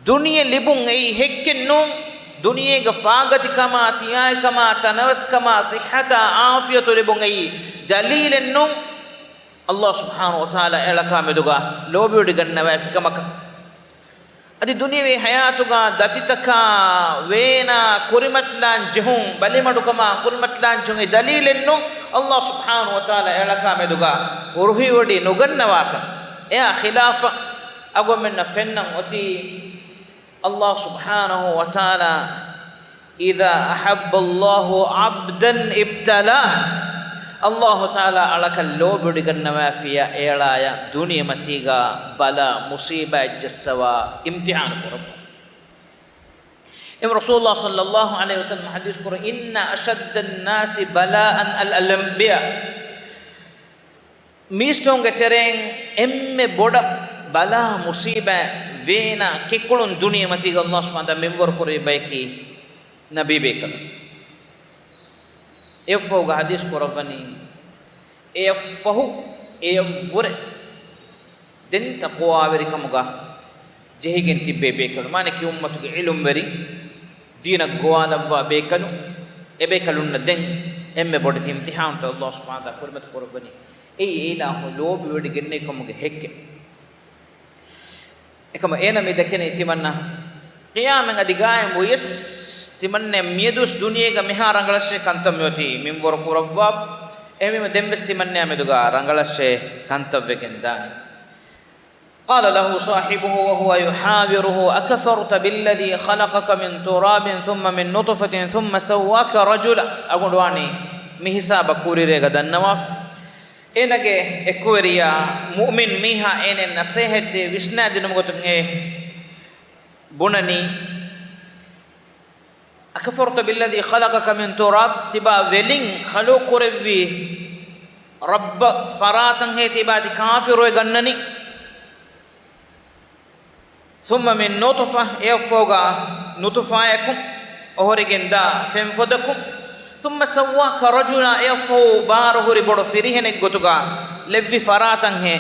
ދުނިޔެ ލިބުން އެއީ ހެއްކެއް ނޫން. ދުނިޔޭގަ ފާގަތިކަމާ، ތިޔާއިކަމާ، ތަނަވަސްކަމާ، ޞިއްޙަތާ، ޢާފިޔަތު ލިބުން އެއީ ދަލީލެއް ނޫން. ﷲ ސުބްޙާނަހޫ ވަތަޢާލާ އެއަޅަކާ މެދުގަ ލޯބިވޮޑިގަންނަވައިފި ކަމަކަށް. އަދި ދުނިޔެވީ ޙަޔާތުގަ ދަތިތަކާ ވޭނާ ކުރިމަތިލާން ޖެހުން، ބަލިމަޑުކަމާ ކުރިމަތިލާން ޖެހުން އެ ދަލީލެއް ނޫން. ﷲ ސުބްޙާނަހޫ ވަތަޢާލާ އެއަޅަކާ މެދުގަ ރުހިވޮޑި ނުގަންނަވާކަން. އެއާ ޚިލާފަށް އަޅުގަނޑުމެންނަށް ފެންނަން އޮތީ، ﷲ ސުބްޙާނަހޫ ވަތަޢާލާ، "إذا أحب الله عبدا ابتلاه." ﷲ ތަޢާލާ އަޅަކަށް ލޯބިވޮޑިގަންނަވާފިއްޔާ އެއަޅާޔަށް ދުނިޔެމަތީގަ ބަލާ މުޞީބާތް ޖައްސަވާ އިމްތިޙާނު ކުރައްވާ. އެމް ރަސޫލުﷲ ޞައްލައްލާހު ޢަލައިހި ވަސައްލަމަ ޙަދީޘް ކުރައްވަނީ، "إن أشد الناس بلاء الأنبياء." މީސްތަކުންގެ ތެރެއިން އެންމެ ބޮޑަށް ބަލާ މުޞީބާތް ވޭނާ ކެކުޅުން ދުނިޔެމަތީގަ ﷲ ސުބްޙާނަހޫ ވަތަޢާލާ މިންވަރު ކުރެއްވި ބަޔަކީ ނަބީ ބޭކަލުން. އެއަށްފަހުގަ ޙަދީޘް ކުރައްވަނީ، އެއަށްފަހު އެޔަށްވުރެ ދެން ތަޤްވާވެރިކަމުގަ ޖެހިގެން ތިއްބޭ ބޭކަލުން، މާނައަކީ އުއްމަތުގެ ޢިލްމުވެރި، ދީނަށް ގޮވާލައްވާ ބޭކަލުން، އެބޭކަލުންނަށް ދެން އެންމެ ބޮޑެތި އިމްތިޙާނުތައް ﷲ ސުބްޙާނަހޫ ވަތަޢާލާ ކުރިމަތިލައްވަނީ. އެއީ އެ އިލާހު ލޯބިވެޑިގެންނެވި ކަމުގެ ހެއްކެއް. އެކަމަ އޭނަ މި ދެކެނީ ތިމަންނަ ޤިޔާމަތް އަދި ގާއިމް ވިޔަސް، ތިމަންނަ މިއަދުވެސް ދުނިޔޭގަ މިހާ ރަނގަޅަށޭ ކަންތައް މިއޮތީ މިންވަރު ކުރައްވާ. އެހެންވީމަ ދެންވެސް ތިމަންނަ މެދުގަ ރަނގަޅަށޭ ކަންތައް ވެގެން ދާނީ. قال له صاحبه وهو يحاوره: أكفرت بالذي خلقك من تراب ثم من نطفة ثم سواك رجلا؟ އަޅުގަނޑު ވާނީ މި ހިސާބަށް ކުރިއެރޭގަ ދަންނަވާފަ. އޭނަގެ އެކުވެރިޔާ މުއުމިން މީހާ އޭނައަށް ނަޞޭޙަތްދޭ ވިސްނާދިނުމުގެ ގޮތުން އެ ބުނަނީ، أكفرت بالذي خلقك من تراب؟ ތިބާ ވެލިން ޚަލްޤު ކުރެއްވި ރައްބަށް ފަރާތަށް ހޭ ތިބާ ތި ކާފިރުވެ ގަންނަނީ؟ ثم من نطفة، އެއަށްފަހުގަ ނުޠުފާޔަކުން، އޮހޮރިގެން ދާ ފެންފޮދަކުން، ثم سواه رجلا، އެއަށްފަހު ބާރު ހުރި ބޮޑު ފިރިހެނެއް ގޮތުގަ ލެއްވި ފަރާތަށް ހޭ.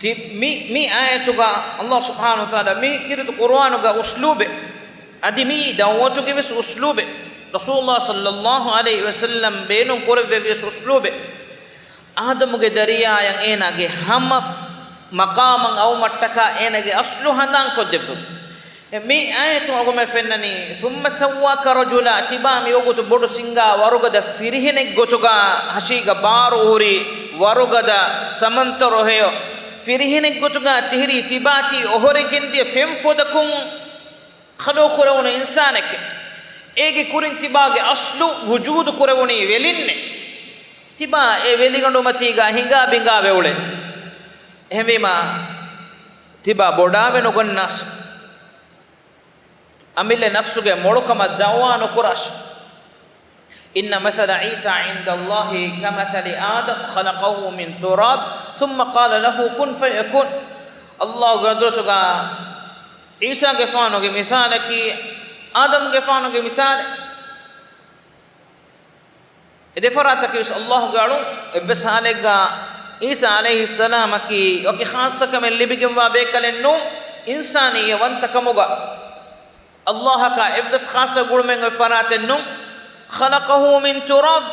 ތި-، މި، މި އާޔަތުގަ އަﷲ ސުބްޙާނަހޫ ވަތަޢާލާ މި ކީރިތި ޤުރުއާނުގެ އުސްލޫބެއް، އަދި މި ދަޢުވަތުގެ ވެސް އުސްލޫބެއް، ރަސޫލުﷲ ޞައްލައްލާހު ޢަލައިހި ވަސައްލަމް ބޭނުން ކުރެއްވެވި ވެސް އުސްލޫބެއް. އާދަމުގެ ދަރިޔާއަށް އޭނާގެ ހަމަ މަޤާމަށް އައުމަށްޓަކާ އޭނާގެ އަސްލު ހަނދާންކޮށްދެއްވުން. މި އާޔަތުން އަޅުގަނޑުމެން ފެންނަނީ، ثم سواه رجلا، ތިބާ މިވަގުތު ބޮޑު ސިނގާ ވަރުގަދަ ފިރިހެނެއް ގޮތުގަ، ހަށީގަ ބާރު ހުރި ވަރުގަދަ ސަމަންތަރު ހެޔޮ ފިރިހެނެއް ގޮތުގަ ތިހިރީ ތިބާ ތީ އޮހޮރިގެންދިޔަ ފެންފޮދަކުން ޚަލްޤު ކުރެވުނު އިންސާނެކޭ. އޭގެ ކުރިން ތިބާގެ އަސްލު ވުޖޫދު ކުރެވުނީ ވެލިންނޭ. ތިބާ އެ ވެލިގަނޑުމަތީގަ ހިނގާ ބިނގާ ވެއުޅެން. އެހެންވީމާ، ތިބާ ބޮޑާވެ ނުގަންނާށި. އަމިއްލަ ނަފްސުގެ މޮޅުކަމަށް ދަޢުވާ ނުކުރާށި. إن مثل عيسى عند الله كمثل آدم خلقه من تراب ثم قال له كن فيكون. އަﷲގެ ޙަޟްރަތުގަ ޢީސާގެފާނުގެ މިސާލަކީ އާދަމްގެފާނުގެ މިސާލެއް. އެ ދެފަރާތަކީ ވެސް އަﷲގެ އަޅުން. އެއްވެސް ޙާލެއްގަ ޢީސާ ޢަލައިހިއްސަލާމަކީ ވަކި ޚާއްޞަކަމެއް ލިބިގެންވާ ބޭކަލެއް ނޫން، އިންސާނިއްޔަ ވަންތަކަމުގަ އަﷲއަކާ އެއްވެސް ޚާއްޞަ ގުޅުމެއް އޮތް ފަރާތެއް ނޫން. خلقه من تراب،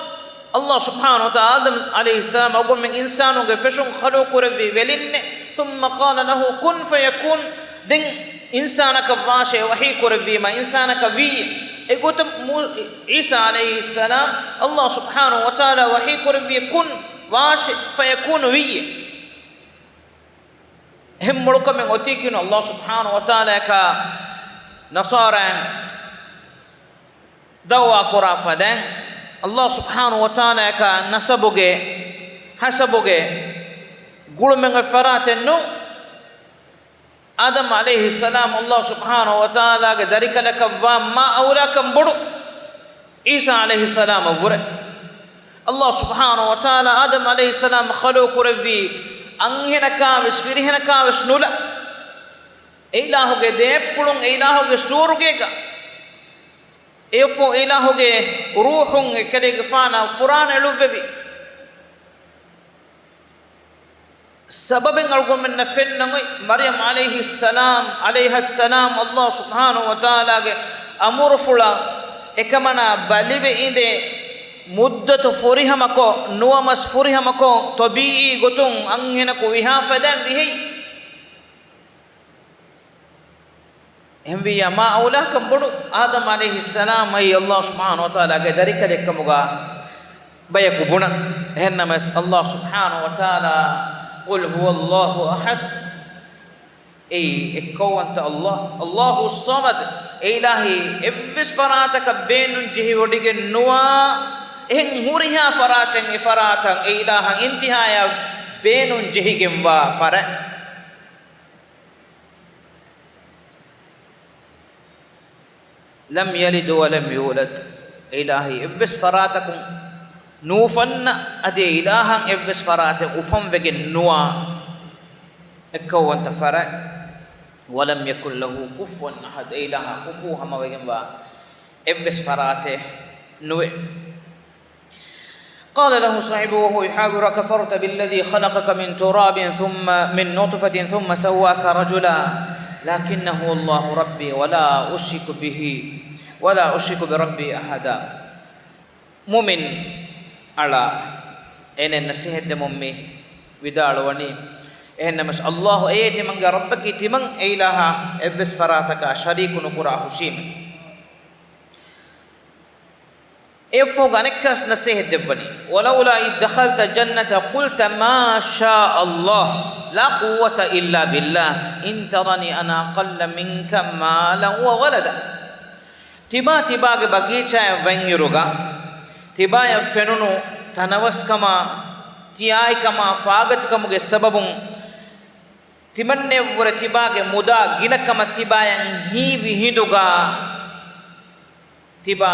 އަﷲ ސުބްޙާނަހޫ ވަތަޢާލާ އާދަމް ޢަލައިހިއްސަލާމް އަޅުގަނޑުމެން އިންސާނުންގެ ފެށުން ޚަލްޤު ކުރެއްވީ ވެލިންނޭ. ثم قال له كن فيكون، ދެން އިންސާނަކަށް ވާށޭ ވަޙީ ކުރެއްވީމަ، އިންސާނަކަށް ވީއޭ. އެގޮތަށް މޫ-، ޢީސާ ޢަލައިހިއްސަލާމް އަﷲ ސުބްޙާނަހޫ ވަތަޢާލާ ވަޙީ ކުރެއްވިއޭ، كن، ވާށޭ، فيكون، ވީއޭ. އެހެން މޮޅުކަމެއް އޮތީކީނު އަﷲ ސުބްޙާނަހޫ ވަތަޢާލާއަކާ ނަޞާރާއިން ދަޢުވާ ކުރާ ފަދައިން، އަﷲ ސުބްޙާނަހޫ ވަތަޢާލާއަކާ ނަސަބުގެ، ހަސަބުގެ ގުޅުމެއް އޮތް ފަރާތެއް ނޫން. އާދަމް ޢަލައިހިއްސަލާމް އަﷲ ސުބްޙާނަހޫ ވަތަޢާލާގެ ދަރިކަލަކަށްވާ މާ އައުލާކަން ބޮޑު ޢީސާ ޢަލައިހިއްސަލާމަށްވުރެ. އަﷲ ސުބްޙާނަހޫ ވަތަޢާލާ އާދަމް ޢަލައިހިއްސަލާމް ޚަލްޤު ކުރެއްވީ އަންހެނަކާވެސް ފިރިހެނަކާވެސް ނުލާ، އެ އިލާހުގެ ދޭއްޕުޅުން، އެ އިލާހުގެ ސޫރުގޭގަ. އެއަށްފަހު އެ އިލާހުގެ ރޫޙުން އެކަލޭގެފާނަށް ފުރާނަ އެޅުއްވެވި. ސަބަބެއް އަޅުގަނޑުމެންނަށް ފެންނަން އޮތް، މަރްޔަމް ޢަލައިހިއްސަލާމް، ޢަލައިހައްސަލާމް، އަﷲ ސުބްޙާނަހޫ ވަތަޢާލާގެ އަމުރުފުޅަށް އެކަމަނާ ބަލިވެ އިނދެ މުއްދަތު ފުރިހަމަކޮށް، ނުވަމަސް ފުރިހަމަކޮށް، ޠަބީޢީ ގޮތުން އަންހެނަކު ވިހާ ފަދައިން ވިހެއް. އެހެންވިއްޔާ، މާ އައުލާކަން ބޮޑު އާދަމް ޢަލައިހިއްސަލާމް އައީ އަﷲ ސުބްޙާނަހޫ ވަތަޢާލާގެ ދަރިކަލެއްކަމުގަ ބަޔަކު ބުނަން. އެހެންނަމަވެސް، އަﷲ ސުބްޙާނަހޫ ވަތަޢާލާ، قل هو الله أحد، އެއީ އެއްކައުވަންތަ އަﷲ، الله الصمد، އެ އިލާހީ އެއްވެސް ފަރާތަކަށް ބޭނުން ޖެހިވޮޑިގެން ނުވާ، އެހެން ހުރިހާ ފަރާތެއް އެ ފަރާތަށް އެ އިލާހަށް އިންތިހާޔަށް ބޭނުން ޖެހިގެންވާ ފަރާތް. لم يلد ولم يولد، އެ އިލާހީ އެއްވެސް ފަރާތަކުން ނުއުފަންނަ، އަދި އެ އިލާހަށް އެއްވެސް ފަރާތެއް އުފަންވެގެން ނުވާ، އެއްކައުވަންތަ ފަރާތް. ولم يكن له كفوا أحد، އެ އިލާހާ ކުފޫ ހަމަވެގެންވާ އެއްވެސް ފަރާތެއް ނުވޭ. قال له صاحبه وهو يحاوره: أكفرت بالذي خلقك من تراب ثم من نطفة ثم سواك رجلا، لكن هو الله ربي ولا أشرك به، ولا أشرك بربي أحدا. މުއުމިން އަޅާ، އޭނަ ނަސޭހަތްދެމުން މި ވިދާޅުވަނީ، އެހެންނަމަވެސް، އަﷲ އެއީ ތިމަންގެ ރައްބަކީ، ތިމަން އެ އިލާހާ އެއްވެސް ފަރާތަކާ ޝަރީކު ނުކުރާ ހުށީމެ. އެއަށްފަހު އަނެއްކާވެސް ނަސޭހަތްދެއްވަނީ، ولولا إذ دخلت جنتك قلت ما شاء الله لا قوة إلا بالله إن ترني أنا أقل منك مالا وولدا. ތިބާ ތިބާގެ ބަގީޗާއަށް ވަންއިރުގަ، ތިބާޔަށް ފެނުނު ތަނަވަސްކަމާ، ތިޔާއިކަމާ، ފާގަތިކަމުގެ ސަބަބުން، ތިމަންނެއަށްވުރެ ތިބާގެ މުދާ ގިނަކަމަށް ތިބާޔަށް ހީވި ހިނދުގަ، ތިބާ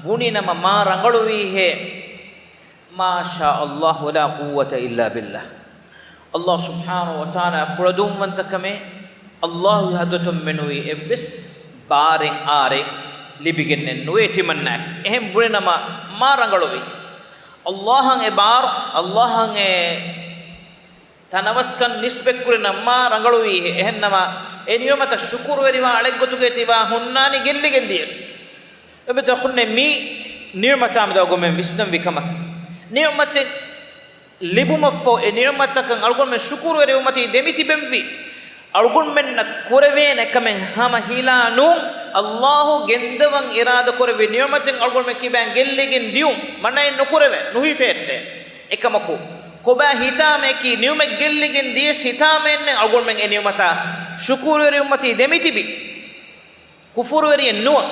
ބުނިނަމަ މާ ރަނގަޅުވީހޭ. ما شاء الله لا قوة إلا بالله. އަﷲ ސުބްޙާނަހޫ ވަތަޢާލާ ކުޅަދުންވަންތަކަމެއް، އަﷲގެ ޙަޟްރަތުން މެނުވީ އެއްވެސް ބާރެއް އާރެއް ލިބިގެންނެއް ނުވޭ ތިމަންނާއަކީ. އެހެން ބުނި ނަމަ މާ ރަނގަޅުވި. އައްލާހަށް އެ ބާރު، އައްލާހަށް އެ ތަނަވަސްކަން ނިސްބަތްކުރި ނަމަ މާ ރަނގަޅުވީހޭ. އެހެންނަމަ އެ ނިޢުމަތަށް ޝުކުރުވެރިވާ އަޅެއްގޮތުގައި ތިބާ ހުންނާނީ ގެއްލިގެން ދިޔަސް. އެބަތަ ހުންނެ މި ނިޢުމަތާމެދު އަޅުގަނޑުމެން ވިސްނަންވީ ކަމަކީ. ނިޢުމަތެއް ލިބުމަށްފަހު އެ ނިޢުމަތަކަށް އަޅުގަނޑުމެން ޝުކުރުވެރިވުމަތީ ދެމިތިބެންވީ. އަޅުގަނޑުމެންނަށް ކުރެވޭނެ ކަމެއް ހަމަ ހިލާ ނޫން، އައްލާހު ގެންދަވަން އިރާދަކުރެއްވި ނިޢުމަތެއް އަޅުގަނޑުމެން ކިބައިން ގެއްލިގެން ދިޔުން މަނައެއް ނުކުރެވޭ، ނުހިފޭއްޓޭ. އެކަމަކު، ކޮބާ ހިތާމައަކީ ނިޢުމަތް ގެއްލިގެން ދިޔަސް ހިތާމައެއްނެތް އަޅުގަނޑުމެން އެ ނިޢުމަތާ ޝުކުރުވެރިވުމަތީ ދެމިތިބި. ކުފުރުވެރިއެއް ނުވަ.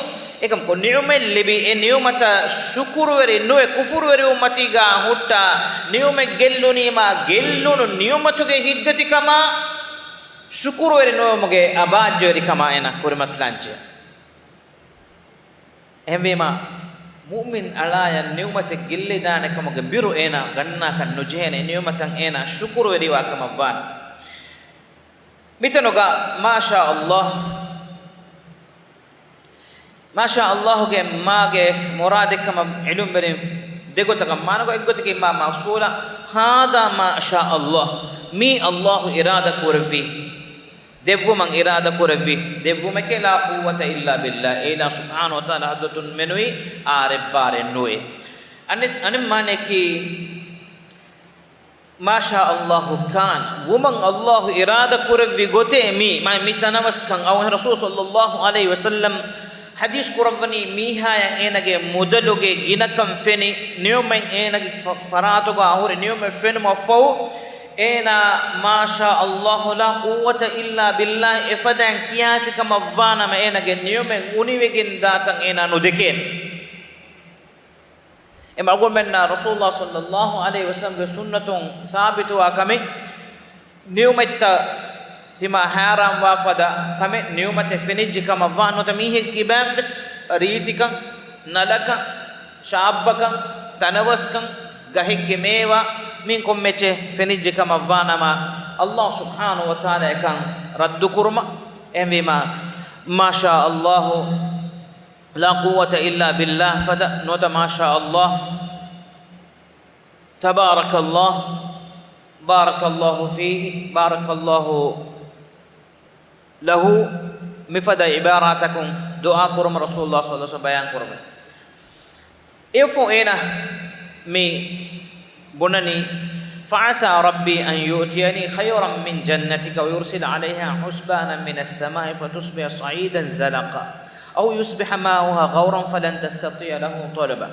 އެކަމަކު ނިޢުމަތް ލިބި އެ ނިޢުމަތަށް ޝުކުރުވެރި ނުވެ ކުފުރުވެރިވުމަތީގާ ހުއްޓާ ނިޢުމަތް ގެއްލުނީމާ ގެއްލުނު ނިޢުމަތުގެ ހިތްދަތިކަމާ ޝުކުރުވެރި ނުވުމުގެ އަބާއްޖަވެރިކަމާ އޭނާ ކުރިމަތިލާންޖެ. އެހެންވީމާ، މުއުމިން އަޅާޔަށް ނިޢުމަތެއް ގެއްލިދާނެ ކަމުގެ ބިރު އޭނާ ގަންނާކަށް ނުޖެހޭނެ، ނިޢުމަތަށް އޭނާ ޝުކުރުވެރިވާ ކަމަށްވާނެ. މިތަނުގަ މާޝާ ﷲ، މާޝާ ﷲގެ މާގެ މުރާދެއްކަމަށް ޢިލްމުވެރިން ދެގޮތަކަށް މާނަގޮ އެއްގޮތަކީ މާ މައުޞޫލަށް، ހާޛާ މާ ޝާ ﷲ، މީ ﷲ އިރާދަ ކުރެއްވީ، ދެއްވުމަށް އިރާދަ ކުރެއްވީ، ދެއްވުމެކޭ ލާ ޤުއްވަތަ އިއްލާ ބިއްލާ، އެއިލާ ސުބްޙާނަހޫ ވަތަޢާލާ ޙަޟްރަތުން މެނުވީ އާރެއް ބާރެއް ނުވޭ. އަނެއް، އަނެއް މާނަޔަކީ، މާޝާ ﷲ ކާން، ވުމަށް ﷲ އިރާދަ ކުރެއްވި ގޮތޭ މީ، މާ މި ތަނަވަސްކަން. އައު ރަސޫލު ޞައްލަﷲ ޢަލައިހި ވަސައްލަމް ޙަދީޘް ކުރައްވަނީ މީހާޔަށް އޭނަގެ މުދަލުގެ ގިނަކަން ފެނި، ނިޢުމަތް އޭނަގެ ފަ-، ފަރާތުގާ ހުރި ނިޢުމަތް ފެނުމަށްފަހު، އޭނާ މާޝާ ﷲ ލާ ޤުއްވަތަ އިއްލާ ބިއްލާ އެފަދައިން ކިޔާފި ކަމަށްވާނަމަ އޭނަގެ ނިޢުމަތް އުނިވެގެން ދާތަން އޭނާ ނުދެކޭނެ. އެ މަގުމެންނާ ރަސޫލާ ޞައްލަﷲ ޢަލައިހި ވަސައްލަމްގެ ސުންނަތުން ސާބިތުވާ ކަމެއް، ނިޢުމަތްތައް ތިމާ ހައިރާންވާ ފަދަ ކަމެއް ނިޢުމަތެއް ފެނިއްޖެ ކަމަށްވާ ނުވަތަ މީހެއްގެ ކިބައިންވެސް ރީތިކަން، ނަލަކަން، ޝާއްބަކަން، ތަނަވަސްކަން، ގަހެއްގެ މޭވާ މި ކޮންމެއެއްޗެއް ފެނިއްޖެ ކަމަށްވާނަމަ، ﷲ ސުބްޙާނަހޫ ވަތަޢާލާ އެކަން ރައްދުކުރުމަށް. އެހެންވީމާ، މާޝާ ﷲ ލާ ޤުއްވަތަ އިއްލާ ބިއްލާ ފަދަ ނުވަތަ މާޝާ ﷲ، ތަބާރަކަ ﷲ، ބާރަކަ ﷲ ފީހި، ބާރަކަ ﷲ ލަހޫ، މިފަދަ ޢިބާރާތަކުން ދުޢާ ކުރުމަށް ރަސޫލުﷲ ޞައްލަﷲ ޢަލައިހި ވަސައްލަމް ބަޔާން ކުރައްވަނީ. އެއަށްފަހު އޭނާ މި ބުނަނީ، فعسى ربي أن يؤتيني خيرا من جنتك ويرسل عليها حسبانا من السماء فتصبح صعيدا زلقا أو يصبح ماؤها غورا فلن تستطيع له طلبا.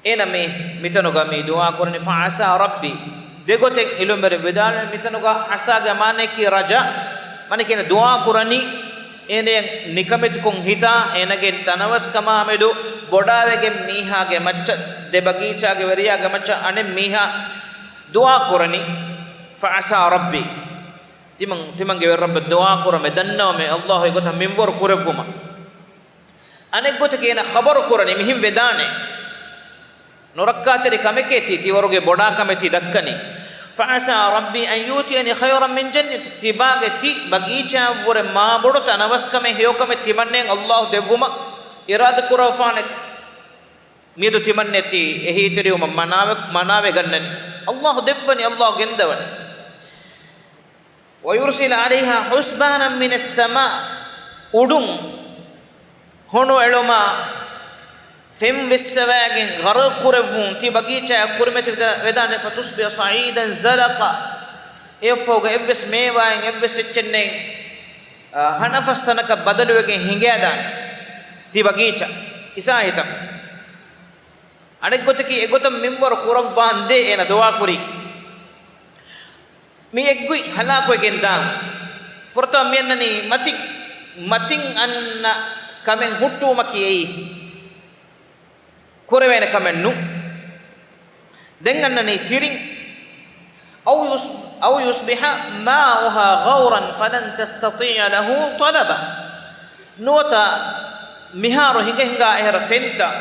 އޭނަ މި، މިތަނުގަ މި ދުޢާ ކުރަނީ، فعسى ربي. ދެގޮތެއް ޢިލްމުވެރިން ވިދާޅުވެ، މިތަނުގަ ޢަސާގެ މާނަޔަކީ ރަޖާ. މާނަޔަކީ އޭނަ ދުޢާ ކުރަނީ، އޭނަޔަށް ނިކަމެތިކޮށް ހިތާ، އޭނަގެ ތަނަވަސްކަމާމެދު ބޮޑާވެގެން މީހާގެ މައްޗަށް، ދެ ބަގީޗާގެ ވެރިޔާގެ މައްޗަށް އަނެއް މީހާ ދުޢާ ކުރަނީ، فعسى ربي. ތިމަން، ތިމަންގެ ވެރިރައްބަ ދުޢާ ކުރަމޭ، ދަންނަވަމޭ، ﷲ އެގޮތަށް މިންވަރު ކުރެއްވުމަށް. އަނެއްގޮތަކީ އޭނަ ޚަބަރު ކުރަނީ މިހެން ވެދާނެ. ނުރައްކާތެރި ކަމެކޭ ތީ، ތިވަރުގެ ބޮޑާކަމެއް ތި ދައްކަނީ. فعسى ربي أن يؤتيني خيرا من جنتك. ތިބާގެ ތި ބަގީޗާއަށްވުރެ މާބޮޑު ތަނަވަސްކަމެއް ހެޔޮކަމެއް ތިމަންނައަށް ﷲ ދެއްވުމަށް އިރާދަ ކުރައްވާފާނެތި. މިއަދު ތިމަންނައަށް ތި އެހީތެރިވުމަށް މަނާވެ، މަނާވެގަންނަނީ. ﷲ ދެއްވަނީ، ﷲ ގެންދަވަނީ. ويرسل عليها حسبانا من السماء، އުޑުން ހޮނުއެޅުމާ ފެން ވެއްސަވައިގެން ޣަރަޤު ކުރެއްވުން ތި ބަގީޗާއަށް ކުރިމަތި ވެދާ، ވެދާނެ، فتصبح صعيدا زلقا. އެއަށްފަހުގަ އެއްވެސް މޭވާއެއް އެއްވެސް އެއްޗެއް ނެތް، އަ، ހަނަފަސް ތަނަކަށް ބަދަލުވެގެން ހިނގައިދާނެ ތި ބަގީޗާ އިސާހިތަކުން. އަނެއްގޮތަކީ އެގޮތަށް މިންވަރު ކުރައްވާނދޭ އޭނަ ދުޢާ ކުރީ. މި އެއްގޮތް ހަލާކުވެގެން ދާން. ފުރަތަމަ މި އަންނަނީ މަތިން، މަތިން އަންނަ ކަމެއް ހުއްޓުވުމަކީ އެއީ ކުރެވޭނެ ކަމެއް ނޫން. ދެން އަންނަނީ ތިރިން. أو يص-، أو يصبح ماؤها غورا فلن تستطيع له طلبا. ނުވަތަ މިހާރު ހިނގަ ހިނގާ އެހެރަ ފެންތައް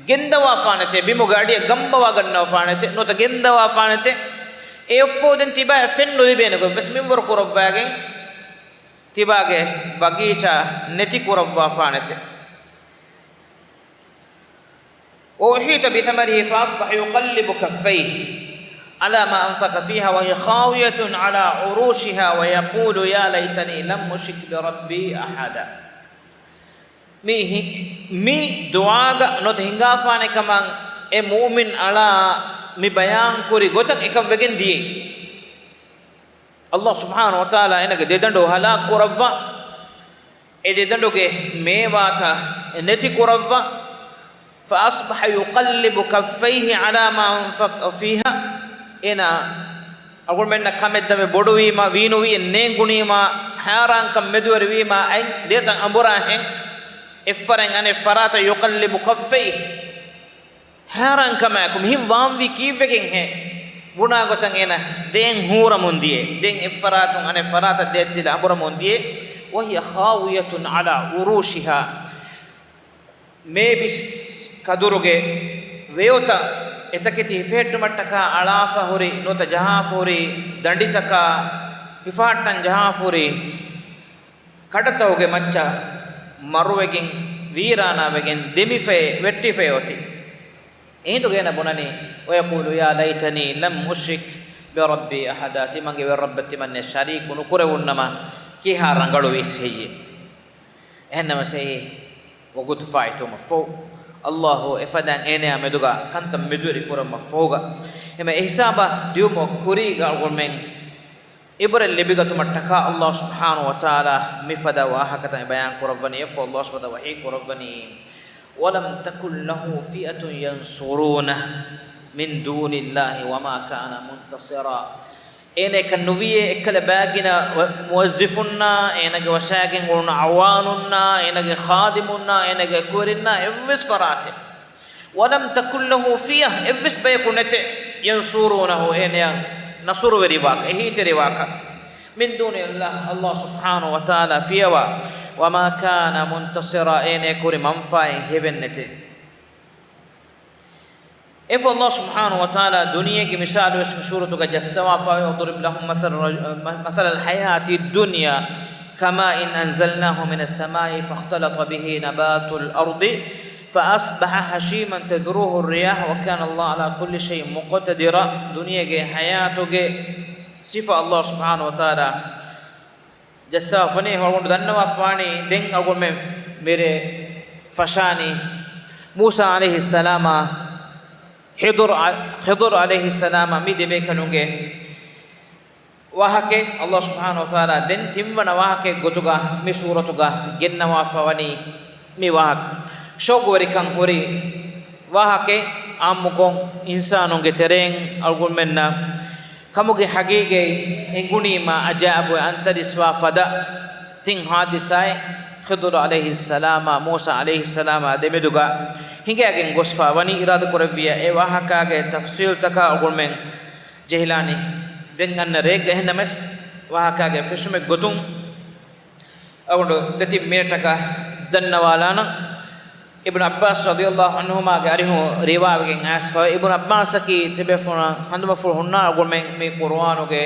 ގެންދަވާފާނެތޭ، ބިމުގެ އަޑިއަށް ގަނބަވާ ގަންނަވާފާނެތޭ، ނުވަތަ ގެންދަވާފާނެތޭ. އެއަށްފަހު ދެން ތިބާއަށް ފެން ނުލިބޭނެ ގޮތް ވެސް މިންވަރު ކުރައްވައިގެން، ތިބާގެ ބަގީޗާ ނެތި ކުރައްވާފާނެތެ. وأحيط بثمره فأصبح يقلب كفيه على ما أنفق فيها وهي خاوية على عروشها ويقول يا ليتني لم أشرك بربي أحدا. މި ހި-، މި ދުޢާގަ ނުވަތަ ހިނގާފާނެ ކަމަށް އެ މުއުމިން އަޅާ މި ބަޔާން ކުރި ގޮތަށް އެކަން ވެގެން ދިޔައީ. އައްލާހު ސުބްޙާނަހު ވަތަޢާލާ އޭނަގެ ދެދަނޑު ހަލާކު ކުރައްވާ، އެ ދެދަނޑުގެ މޭވާތައް ނެތި ކުރައްވާ، فأصبح يقلب كفيه على ما أنفق فيها. އޭނާ އަޅުގަނޑުމެންނަށް ކަމެއް ދަމެ ބޮޑުވީމާ، ވީނުވީ ނޭނގުނީމާ، ހައިރާންކަން މެދުވެރިވީމާ، އަތް ދޭތައް އަނބުރާހެން، އެއްފަރެއް އަނެއް ފަރާތަށް يقلب كفيه. ހައިރާންކަމާއެކު މިހެން ވާންވީ ކީއްވެގެންހޭ؟ ބުނާ ގޮތަށް އޭނަ ދޭން ހޫރަމުން ދިޔަ. ދެން އެއްފަރާތުން އަނެއް ފަރާތަށް ދޭތް ތިލަ އަނބުރަމުން ދިޔަ. وهي خاوية على عروشها. މޭބިސް ކަދުރުގެ ވެޔޮތައް އެތަކެތި ހިފެހެއްޓުމަށްޓަކާ އަޅާފަ ހުރި، ނުވަތަ ޖަހާފަ ހުރި ދަނޑިތަކާ ހިފަހައްޓަން ޖަހާފަ ހުރި ކަޑަތަކުގެ މައްޗަށް މަރުވެގެން، ވީރާނާވެގެން ދެމިފައި، ވެއްޓިފައި އޮތީ. އެހިނދުގަ އޭނަ ބުނަނީ، ويقول يا ليتني لم أشرك بربي أحدا، ތިމަންގެ ވެރިރައްބަށް ތިމަންނެ ޝަރީކު ނުކުރެވުންނަމަ ކިހާ ރަނގަޅުވީސް ހެއްޔޭ؟ އެހެންނަމަސް އެއީ ވަގުތު ފާއިތުވުމަށްފަހު، އައްލާހު އެފަދައިން އޭނަޔާ މެދުގަ ކަންތައް މެދުވެރި ކުރައްވުމަށްފަހުގަ، އެމަ އެހިސާބަށް ދިއުމަށް ކުރީގަ އަޅުގަނޑުމެން ޢިބްރަތް ލިބިގަތުމަށްޓަކާ އައްލާހު ސުބްޙާނަހު ވަތަޢާލާ މިފަދަ ވާހަކަތައް ބަޔާން ކުރައްވަނީ، އެއަށްފަހު އައްލާހު ސުބްޙާނަހު ވަތަޢާލާ ވަޙީ ކުރައްވަނީ، ولم تكن له فئة ينصرونه من دون الله وما كان منتصرا. އޭނައަކަށް ނުވިއޭ އެއްކަލަ ބާގިނަ ވަ-، މުވައްޒިފުންނާ، އޭނަގެ ވަށާގެން އުޅުނު އަޢުވާނުންނާ، އޭނަގެ ޚާދިމުންނާ، އޭނަގެ ކުއެރިންނާ އެއްވެސް ފަރާތެއް. ولم تكن له فئة، އެއްވެސް ބަޔަކު ނެތެ، ينصرونه، އޭނަޔަށް ނަޞްރުވެރިވާކަށް، އެހީތެރިވާކަށް. من دون الله، އައްލާހު ސުބްޙާނަހު ވަތަޢާލާ ފިޔަވާ. وما كان منتصرا، އޭނަޔަކުރި މަންފާއެއް ހެވެންނެތެ. އެފަ އައްލާހު ސުބްޙާނަހު ވަތަޢާލާ ދުނިޔޭގެ މިސާލުވެސް މި ސޫރަތުގަ ޖައްސަވާފައި، واضرب لهم مثل الرج-، مثل الحياة الدنيا كماء أنزلناه من السماء فاختلط به نبات الأرض فأصبح هشيما تذروه الرياح وكان الله على كل شيء مقتدرا. ދުނިޔޭގެ ޙަޔާތުގެ ސިފަ އައްލާހު ސުބްޙާނަހު ވަތަޢާލާ ޖައްސާފަނީ. އަޅުގަނޑު ދަންނަވާފާނީ ދެން އަޅުގަނޑުމެން މިރޭ ފަށާނީ މޫސާ ޢަލައިހިއްސަލާމާ ޚިޟުރު ޢަ-، ޚިޟުރު ޢަލައިހިއްސަލާމާ މި ދެބޭކަލުންގެ ވާހަކައެއް. އައްލާހު ސުބްޙާނަހު ވަތަޢާލާ ދެން ތިންވަނަ ވާހަކައެއް ގޮތުގަ މި ސޫރަތުގަ ގެންނަވާފަ ވަނީ މި ވާހަކަ. ޝައުގުވެރިކަން ހުރި ވާހަކައެއް. އާއްމުކޮށް އިންސާނުންގެ ތެރެއިން އަޅުގަނޑުމެންނަށް ކަމުގެ ޙަޤީޤަތް އެނގުނީމާ އަޖާއިބު އަންތަރިސްވާ ފަދަ ތިން ޙާދިސާއެއް، ޚިޟުރު ޢަލައިހިއްސަލާމާ މޫސާ ޢަލައިހިއްސަލާމާ ދެމެދުގަ ހިނގައިގެން ގޮސްފަ ވަނީ. އިރާދަކުރެއްވިއްޔާ އެ ވާހަކާގެ ތަފްޞީލްތަކާ އަޅުގަނޑުމެން ޖެހިލާނީ ދެން އަންނަ ރެއެއްގަ. އެހެންނަމަވެސް ވާހަކާގެ ފެށުމެއް ގޮތުން އަޅުގަނޑު ދެތިން މިނެޓަކަށް ދަންނަވާލާނަން. އިބްނު ޢައްބާސް ރަޟިޔަﷲ ޢަންހުމާގެ އަރިހުން ރިވާވެގެން އައިސްފަވޭ، އިބްނު ޢައްބާސަކީ ތިބޭފުޅުން ހަނދުމަ ފުޅު ހުންނާނެ. އަޅުގަނޑުމެން މި ޤުރުއާނުގެ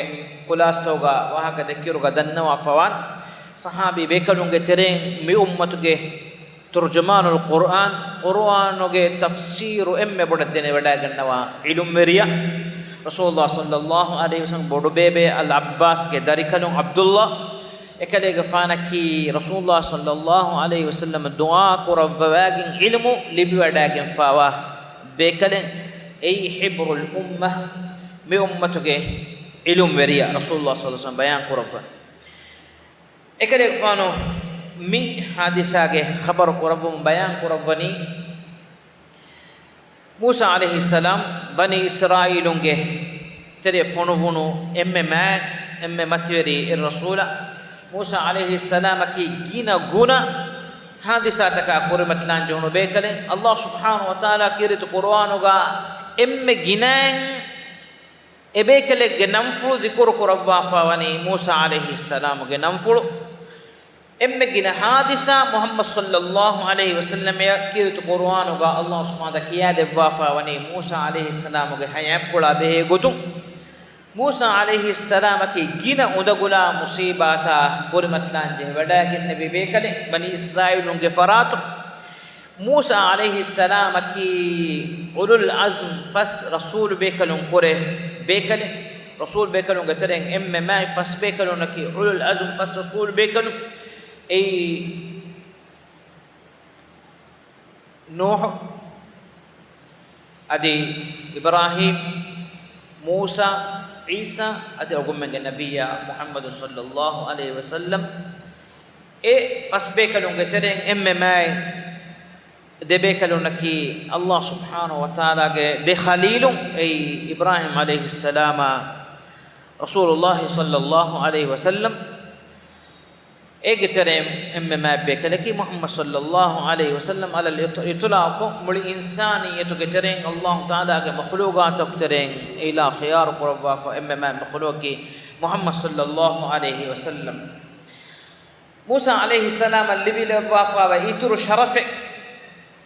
ޚުލާޞަތަކުގަ ވާހަކަ ދެއްކިއިރުގަ ދަންނަވާފަވާން. ޞަޙާބީ ބޭކަލުންގެ ތެރެއިން މި އުއްމަތުގެ ތުރުޖުމާނުލް ޤުރުއާން، ޤުރުއާނުގެ ތަފްސީރު އެންމެ ބޮޑަށް ދެނެވަޑައިގަންނަވާ ޢިލްމުވެރިޔާ، ރަސޫލުﷲ ޞައްލަﷲ ޢަލައިހި ވަސައްލަމް ބޮޑުބޭބެ އަލް ޢައްބާސްގެ ދަރިކަލުން ޢަބްދުﷲ، އެކަލޭގެފާނަކީ ރަސޫލުﷲ ޞައްލަﷲ ޢަލައިހި ވަސައްލަމަށް ދުޢާ ކުރައްވަވާގެން ޢިލްމު ލިބިވަޑައިގެންފާވާ ބޭކަލެއް. އެއީ ޙިބްރުލް އުއްމަ، މި އުއްމަތުގެ ޢިލްމުވެރިޔާ ރަސޫލުﷲ ޞައްލަﷲ ޢަލައިހި ވަސައްލަމް ބަޔާން ކުރައްވަން. އެކަލޭގެފާނު މި ޙާދިސާގެ ޚަބަރު ކުރައްވަމުން ބަޔާން ކުރައްވަނީ، މޫސާ ޢަލައިހިއްސަލާމް ބަނީ އިސްރާއީލުންގެ ތެރެއަށް ފޮނުވުނު އެންމެ މާތް، އެންމެ މަތިވެރި އެއް ރަސޫލާ، މޫސާ ޢަލައިހިއްސަލާމަކީ ގިނަ ގުނަ ޙާދިސާތަކާ ކުރިމަތިލާން ޖެހުނު ބޭކަލެއް. ﷲ ސުބްޙާނަހު ވަތަޢާލާ ކީރިތި ޤުރުއާނުގަ އެންމެ ގިނައިން އެބޭކަލެއްގެ ނަންފުޅު ޛިކުރު ކުރައްވާފަ ވަނީ މޫސާ ޢަލައިހިއްސަލާމުގެ ނަންފުޅު. އެންމެ ގިނަ ޙާދިސާ މުޙައްމަދު ޞައްލަﷲ ޢަލައިހި ވަސައްލަމައަށް ކީރިތި ޤުރުއާނުގަ ﷲ ސުބްޙާނަހު ވަތަޢާލާ ކިޔާދެއްވާފަ ވަނީ މޫސާ ޢަލައިހިއްސަލާމުގެ ޙަޔާތްޕުޅާ ބެހޭ ގޮތުން. މޫސާ ޢަލައިހިއްސަލާމަކީ ގިނަ އުނދަގުލާ މުޞީބާތާ ކުރިމަތިލާން ޖެހިވަޑައިގެންނެވި ބޭކަލެއް ބަނީ އިސްރާއީލުންގެ ފަރާތުން. މޫސާ ޢަލައިހިއްސަލާމަކީ އުލުލް ޢަޒްމް ފަސް ރަސޫލު ބޭކަލުން ކުރެ ބޭކަލެއް. ރަސޫލު ބޭކަލުންގެ ތެރެއިން އެންމެ މާތް ފަސް ބޭކަލުންނަކީ އުލުލް ޢަޒްމް ފަސް ރަސޫލު ބޭކަލުން. އެއީ ނޫޙު، އަދި އިބްރާހީމް، މޫސާ، ޢީސާ، އަދި އަޅުގަނޑުމެންގެ ނަބިއްޔާ މުޙައްމަދު ޞައްލައްލާހު ޢަލައިހި ވަސައްލަމް. އެ ފަސް ބޭކަލުންގެ ތެރެއިން އެންމެ މާތް ދެ ބޭކަލުންނަކީ ﷲ ސުބްޙާނަހު ވަތަޢާލާގެ ދެ ޚަލީލުން، އެއީ އިބްރާހީމް ޢަލައިހިއްސަލާމާ ރަސޫލުﷲ ޞައްލައްލާހު ޢަލައިހި ވަސައްލަމް. އޭގެ ތެރެއިން އެންމެ މާތް ބޭކަލަކީ މުޙައްމަދު ޞައްލައްލާހު ޢަލައިހި ވަސައްލަމް. ޢަލަލް އިޠް-، އިޠްލާޤު މުޅި އިންސާނިއްޔަތުގެ ތެރެއިން ﷲ ތަޢާލާގެ މަޚްލޫޤާތަކުގެ ތެރެއިން އިލާ ޚިޔާރު ކުރައްވާފަ އެންމެ މާތް މަޚްލޫޤަކީ މުޙައްމަދު ޞައްލައްލާހު ޢަލައިހި ވަސައްލަމް. މޫސާ ޢަލައިހިއްސަލާމަށް ލިބިލައްވާފައިވާ އިތުރު ޝަރަފެއް،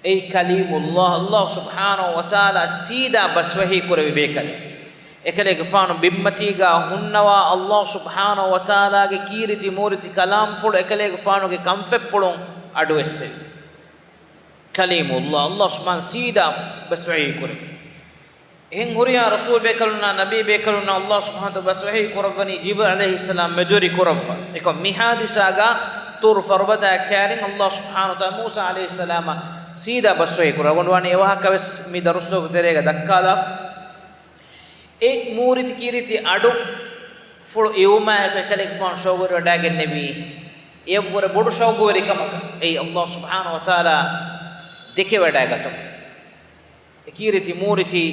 އެއީ ކަލީމުﷲ، ﷲ ސުބްޙާނަހު ވަތަޢާލާ ސީދާ ބަސްވަހީ ކުރެވި ބޭކަލެއް. އެކަލޭގެފާނު ބިންމަތީގާ ހުންނަވާ ﷲ ސުބްޙާނަހު ވަތަޢާލާގެ ކީރިތި މޫރިތި ކަލާމްފުޅު އެކަލޭގެފާނުގެ ކަންފަތްޕުޅުން އަޑުއެއްސެވި. ކަލީމުﷲ، ﷲ ސުބްޙާނަހު ސީދާ ބަސްވަހީ ކުރެވި. އެހެން ހުރިހާ ރަސޫލު ބޭކަލުންނާ ނަބީ ބޭކަލުންނާ ﷲ ސުބްޙާނަހު ވަތަޢާލާ ބަސްވަހީ ކުރައްވަނީ ޖިބްރީލް ޢަލައިހިއްސަލާމް މެދުވެރި ކުރައްވާ. އެކަމަކު މި ޙާދިސާގާ ޠޫރު ފަރުބަދައާ ކައިރިން ﷲ ސުބްޙާނަހު ވަތަޢާލާ މޫސާ ޢަލައިހިއްސަލާމަށް ސީދާ ބަސްވަހީ ކުރައްވާ. އަޅުގަނޑު ވަނީ އެ ވާހަކަ ވެސް މި ދަރުސްތަކުގެ ތެރޭގަ ދައްކާލާފަ. އެ މޫރިތި ކީރިތި އަޑު ފުޅު އިވުމާއެކު އެކަލޭގެފާނު ޝައުގުވެރިވަޑައިގެންނެވީ އެއަށްވުރެ ބޮޑު ޝައުގުވެރިކަމަކަށް. އެއީ ﷲ ސުބްޙާނަހު ވަތަޢާލާ ދެކެވަޑައިގަތުން. އެ ކީރިތި މޫރިތި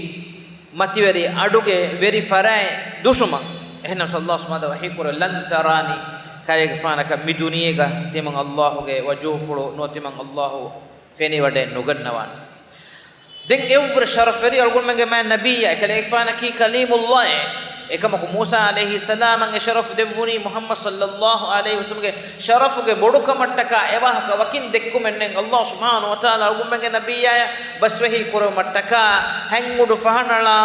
މަތިވެރި އަޑުގެ ވެރި ފަރާތް ދުށުމަށް. އެހެންނަމަވެސް ﷲ ސުބްޙާނަހު ވަތަޢާލާ ވަޙީ ކުރޭ، "لن تراني"، ކަލޭގެފާނަކަށް މި ދުނިޔޭގަ ތިމަން ﷲ ގެ ވަޖޫހުފުޅު ނުވަތަ ތިމަން ﷲ ފެނިވަޑައެއް ނުގަންނަވާނެ. ދެން އެއަށްވުރެ ޝަރަފްވެރި އަޅުގަނޑުމެންގެ މާތް ނަބިއްޔާ އެކަލޭގެފާނަކީ ކަލީމުﷲ. އެކަމަކު މޫސާ ޢަލައިހިއްސަލާމަށް އެ ޝަރަފު ދެއްވުނީ މުޙައްމަދު ޞައްލައްލާހު ޢަލައިހި ވަސައްލަމްގެ ޝަރަފުގެ ބޮޑުކަމަށްޓަކާ އެވާހަކަ ވަކިން ދެއްކުމެއް ނެތް. ﷲ ސުބްޙާނަހު ވަތަޢާލާ އަޅުގަނޑުމެންގެ ނަބިއްޔާޔަށް ބަސްވަހީ ކުރެވުމަށްޓަކާ ހަތް އުޑު ފަހަނަޅާ،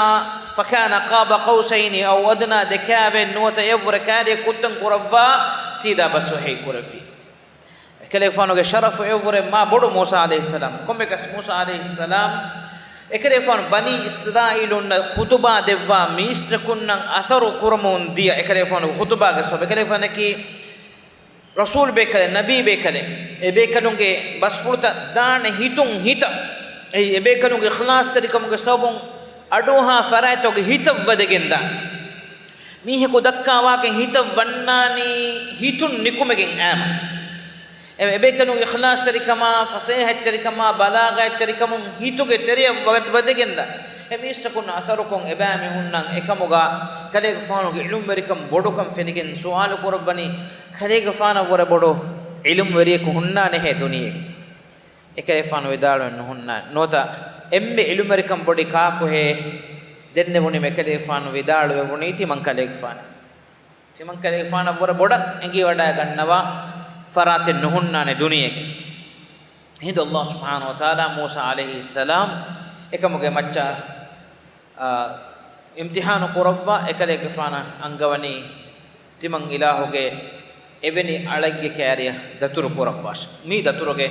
فكان قاب قوسين أو أدنى، ދެ ކާވެން ނުވަތަ އެއަށްވުރެ ކާރިއަށް ކުއްތަން ކުރައްވާ ސީދާ ބަސްވަހީ ކުރެއްވި. އެކަލޭގެފާނުގެ ޝަރަފު އެއަށްވުރެ މާ ބޮޑު މޫސާ ޢަލައިހިއްސަލާމް. ކޮންމެއަކަސް މޫސާ ޢަލައިހިއްސަލާމް އެކަލޭގެފާނު ބަނީ އިސްރާއީލުންނަށް ޚުޠުބާ ދެއްވާ މީސްތަކުންނަށް އަސަރު ކުރަމުން ދިޔަ އެކަލޭގެފާނުގެ ޚުޠުބާގެ ސަބަބު. އެކަލޭގެފާނަކީ ރަސޫލު ބޭކަލެއް، ނަބީ ބޭކަލެއް. އެ ބޭކަލުންގެ ބަސްފުޅުތައް ދާނެ ހިތުން ހިތަށް. އެއީ އެ ބޭކަލުންގެ އިޚްލާޞްތެރިކަމުގެ ސަބަބުން އަޑުއަހާ ފަރާތްތަކުގެ ހިތަށް ވަދެގެންދާނެ. މީހަކު ދައްކާ ވާހަކަ ހިތަށް ވަންނާނީ ހިތުން ނިކުމެގެން އައިމަ. އެ ބޭކަލުންގެ އިޚްލާޞްތެރިކަމާ، ފަސޭހަތްތެރިކަމާ، ބަލާޣަތްތެރިކަމުން ހިތުގެ ތެރެއަށް ވަ-، ވަދެގެންދާ. އެ މީސްތަކުންނަށް އަސަރުކޮށް އެބައިމީހުންނަށް އެކަމުގަ ކަލޭގެފާނުގެ ޢިލްމުވެރިކަން ބޮޑުކަން ފެނިގެން ސުވާލު ކުރައްވަނީ، ކަލޭގެފާނަށްވުރެ ބޮޑު ޢިލްމުވެރިޔަކު ހުންނާނެހޭ ދުނިޔޭގަ؟ އެކަލޭގެފާނު ވިދާޅުވެ ނުހުންނާނެ. ނުވަތަ އެންމެ ޢިލްމުވެރިކަން ބޮޑީ ކާކުހޭ؟ ދެންނެވުނީމަ އެކަލޭގެފާނު ވިދާޅުވެވުނީ ތިމަން ކަލޭގެފާނަށް. ތިމަން ކަލޭގެފާނަށްވުރެ ބޮޑަށް އެނގިވަޑައިގަންނަވާ ފަރާތެއް ނުހުންނާނެ ދުނިޔޭގަ. އެހިނދު ﷲ ސުބްޙާނަހު ވަތަޢާލާ މޫސާ ޢަލައިހިއްސަލާމް އެކަމުގެ މައްޗަށް، އާ، އިމްތިޙާނު ކުރައްވާ އެކަލޭގެފާނަށް އަންގަވަނީ ތިމަން އިލާހުގެ އެވެނި އަޅެއްގެ ކައިރިއަށް ދަތުރު ކުރައްވާށި. މީ ދަތުރުގެ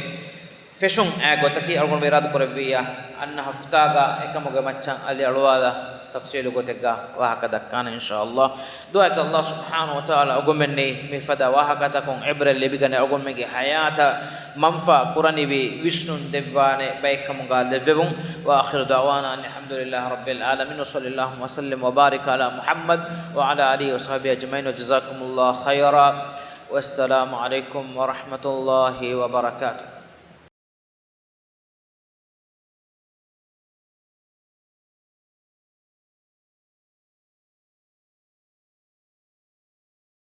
ފެށުން އާ ގޮތަކީ އަޅުގަނޑު އިރާދަ ކުރެއްވިއްޔާ، އަންނަ ހަފްތާގަ އެކަމުގެ މައްޗަށް އަލި އަޅުވާލާ ތަފްސީލު ގޮތެއްގަ ވާހަކަ ދައްކާނެ އިންޝާﷲ. ދުޢާއަކީ ﷲ ސުބްޙާނަހު ވަތަޢާލާ އަޅުގަނޑުމެންނަށް މިފަދަ ވާހަކަތަކުން ޢިބްރަތް ލިބިގަނެ، އަޅުގަނޑުމެންގެ ޙަޔާތަށް މަންފާ ކުރަނިވި ވިސްނުން ދެއްވާނެ ބައެއްކަމުގަ ލެއްވެވުން. وآخر دعوانا أن الحمد لله رب العالمين، وصلى اللهم وسلم وبارك على محمد وعلى آله وصحبه أجمعين، وجزاكم الله خيرا، والسلام عليكم ورحمة الله وبركاته.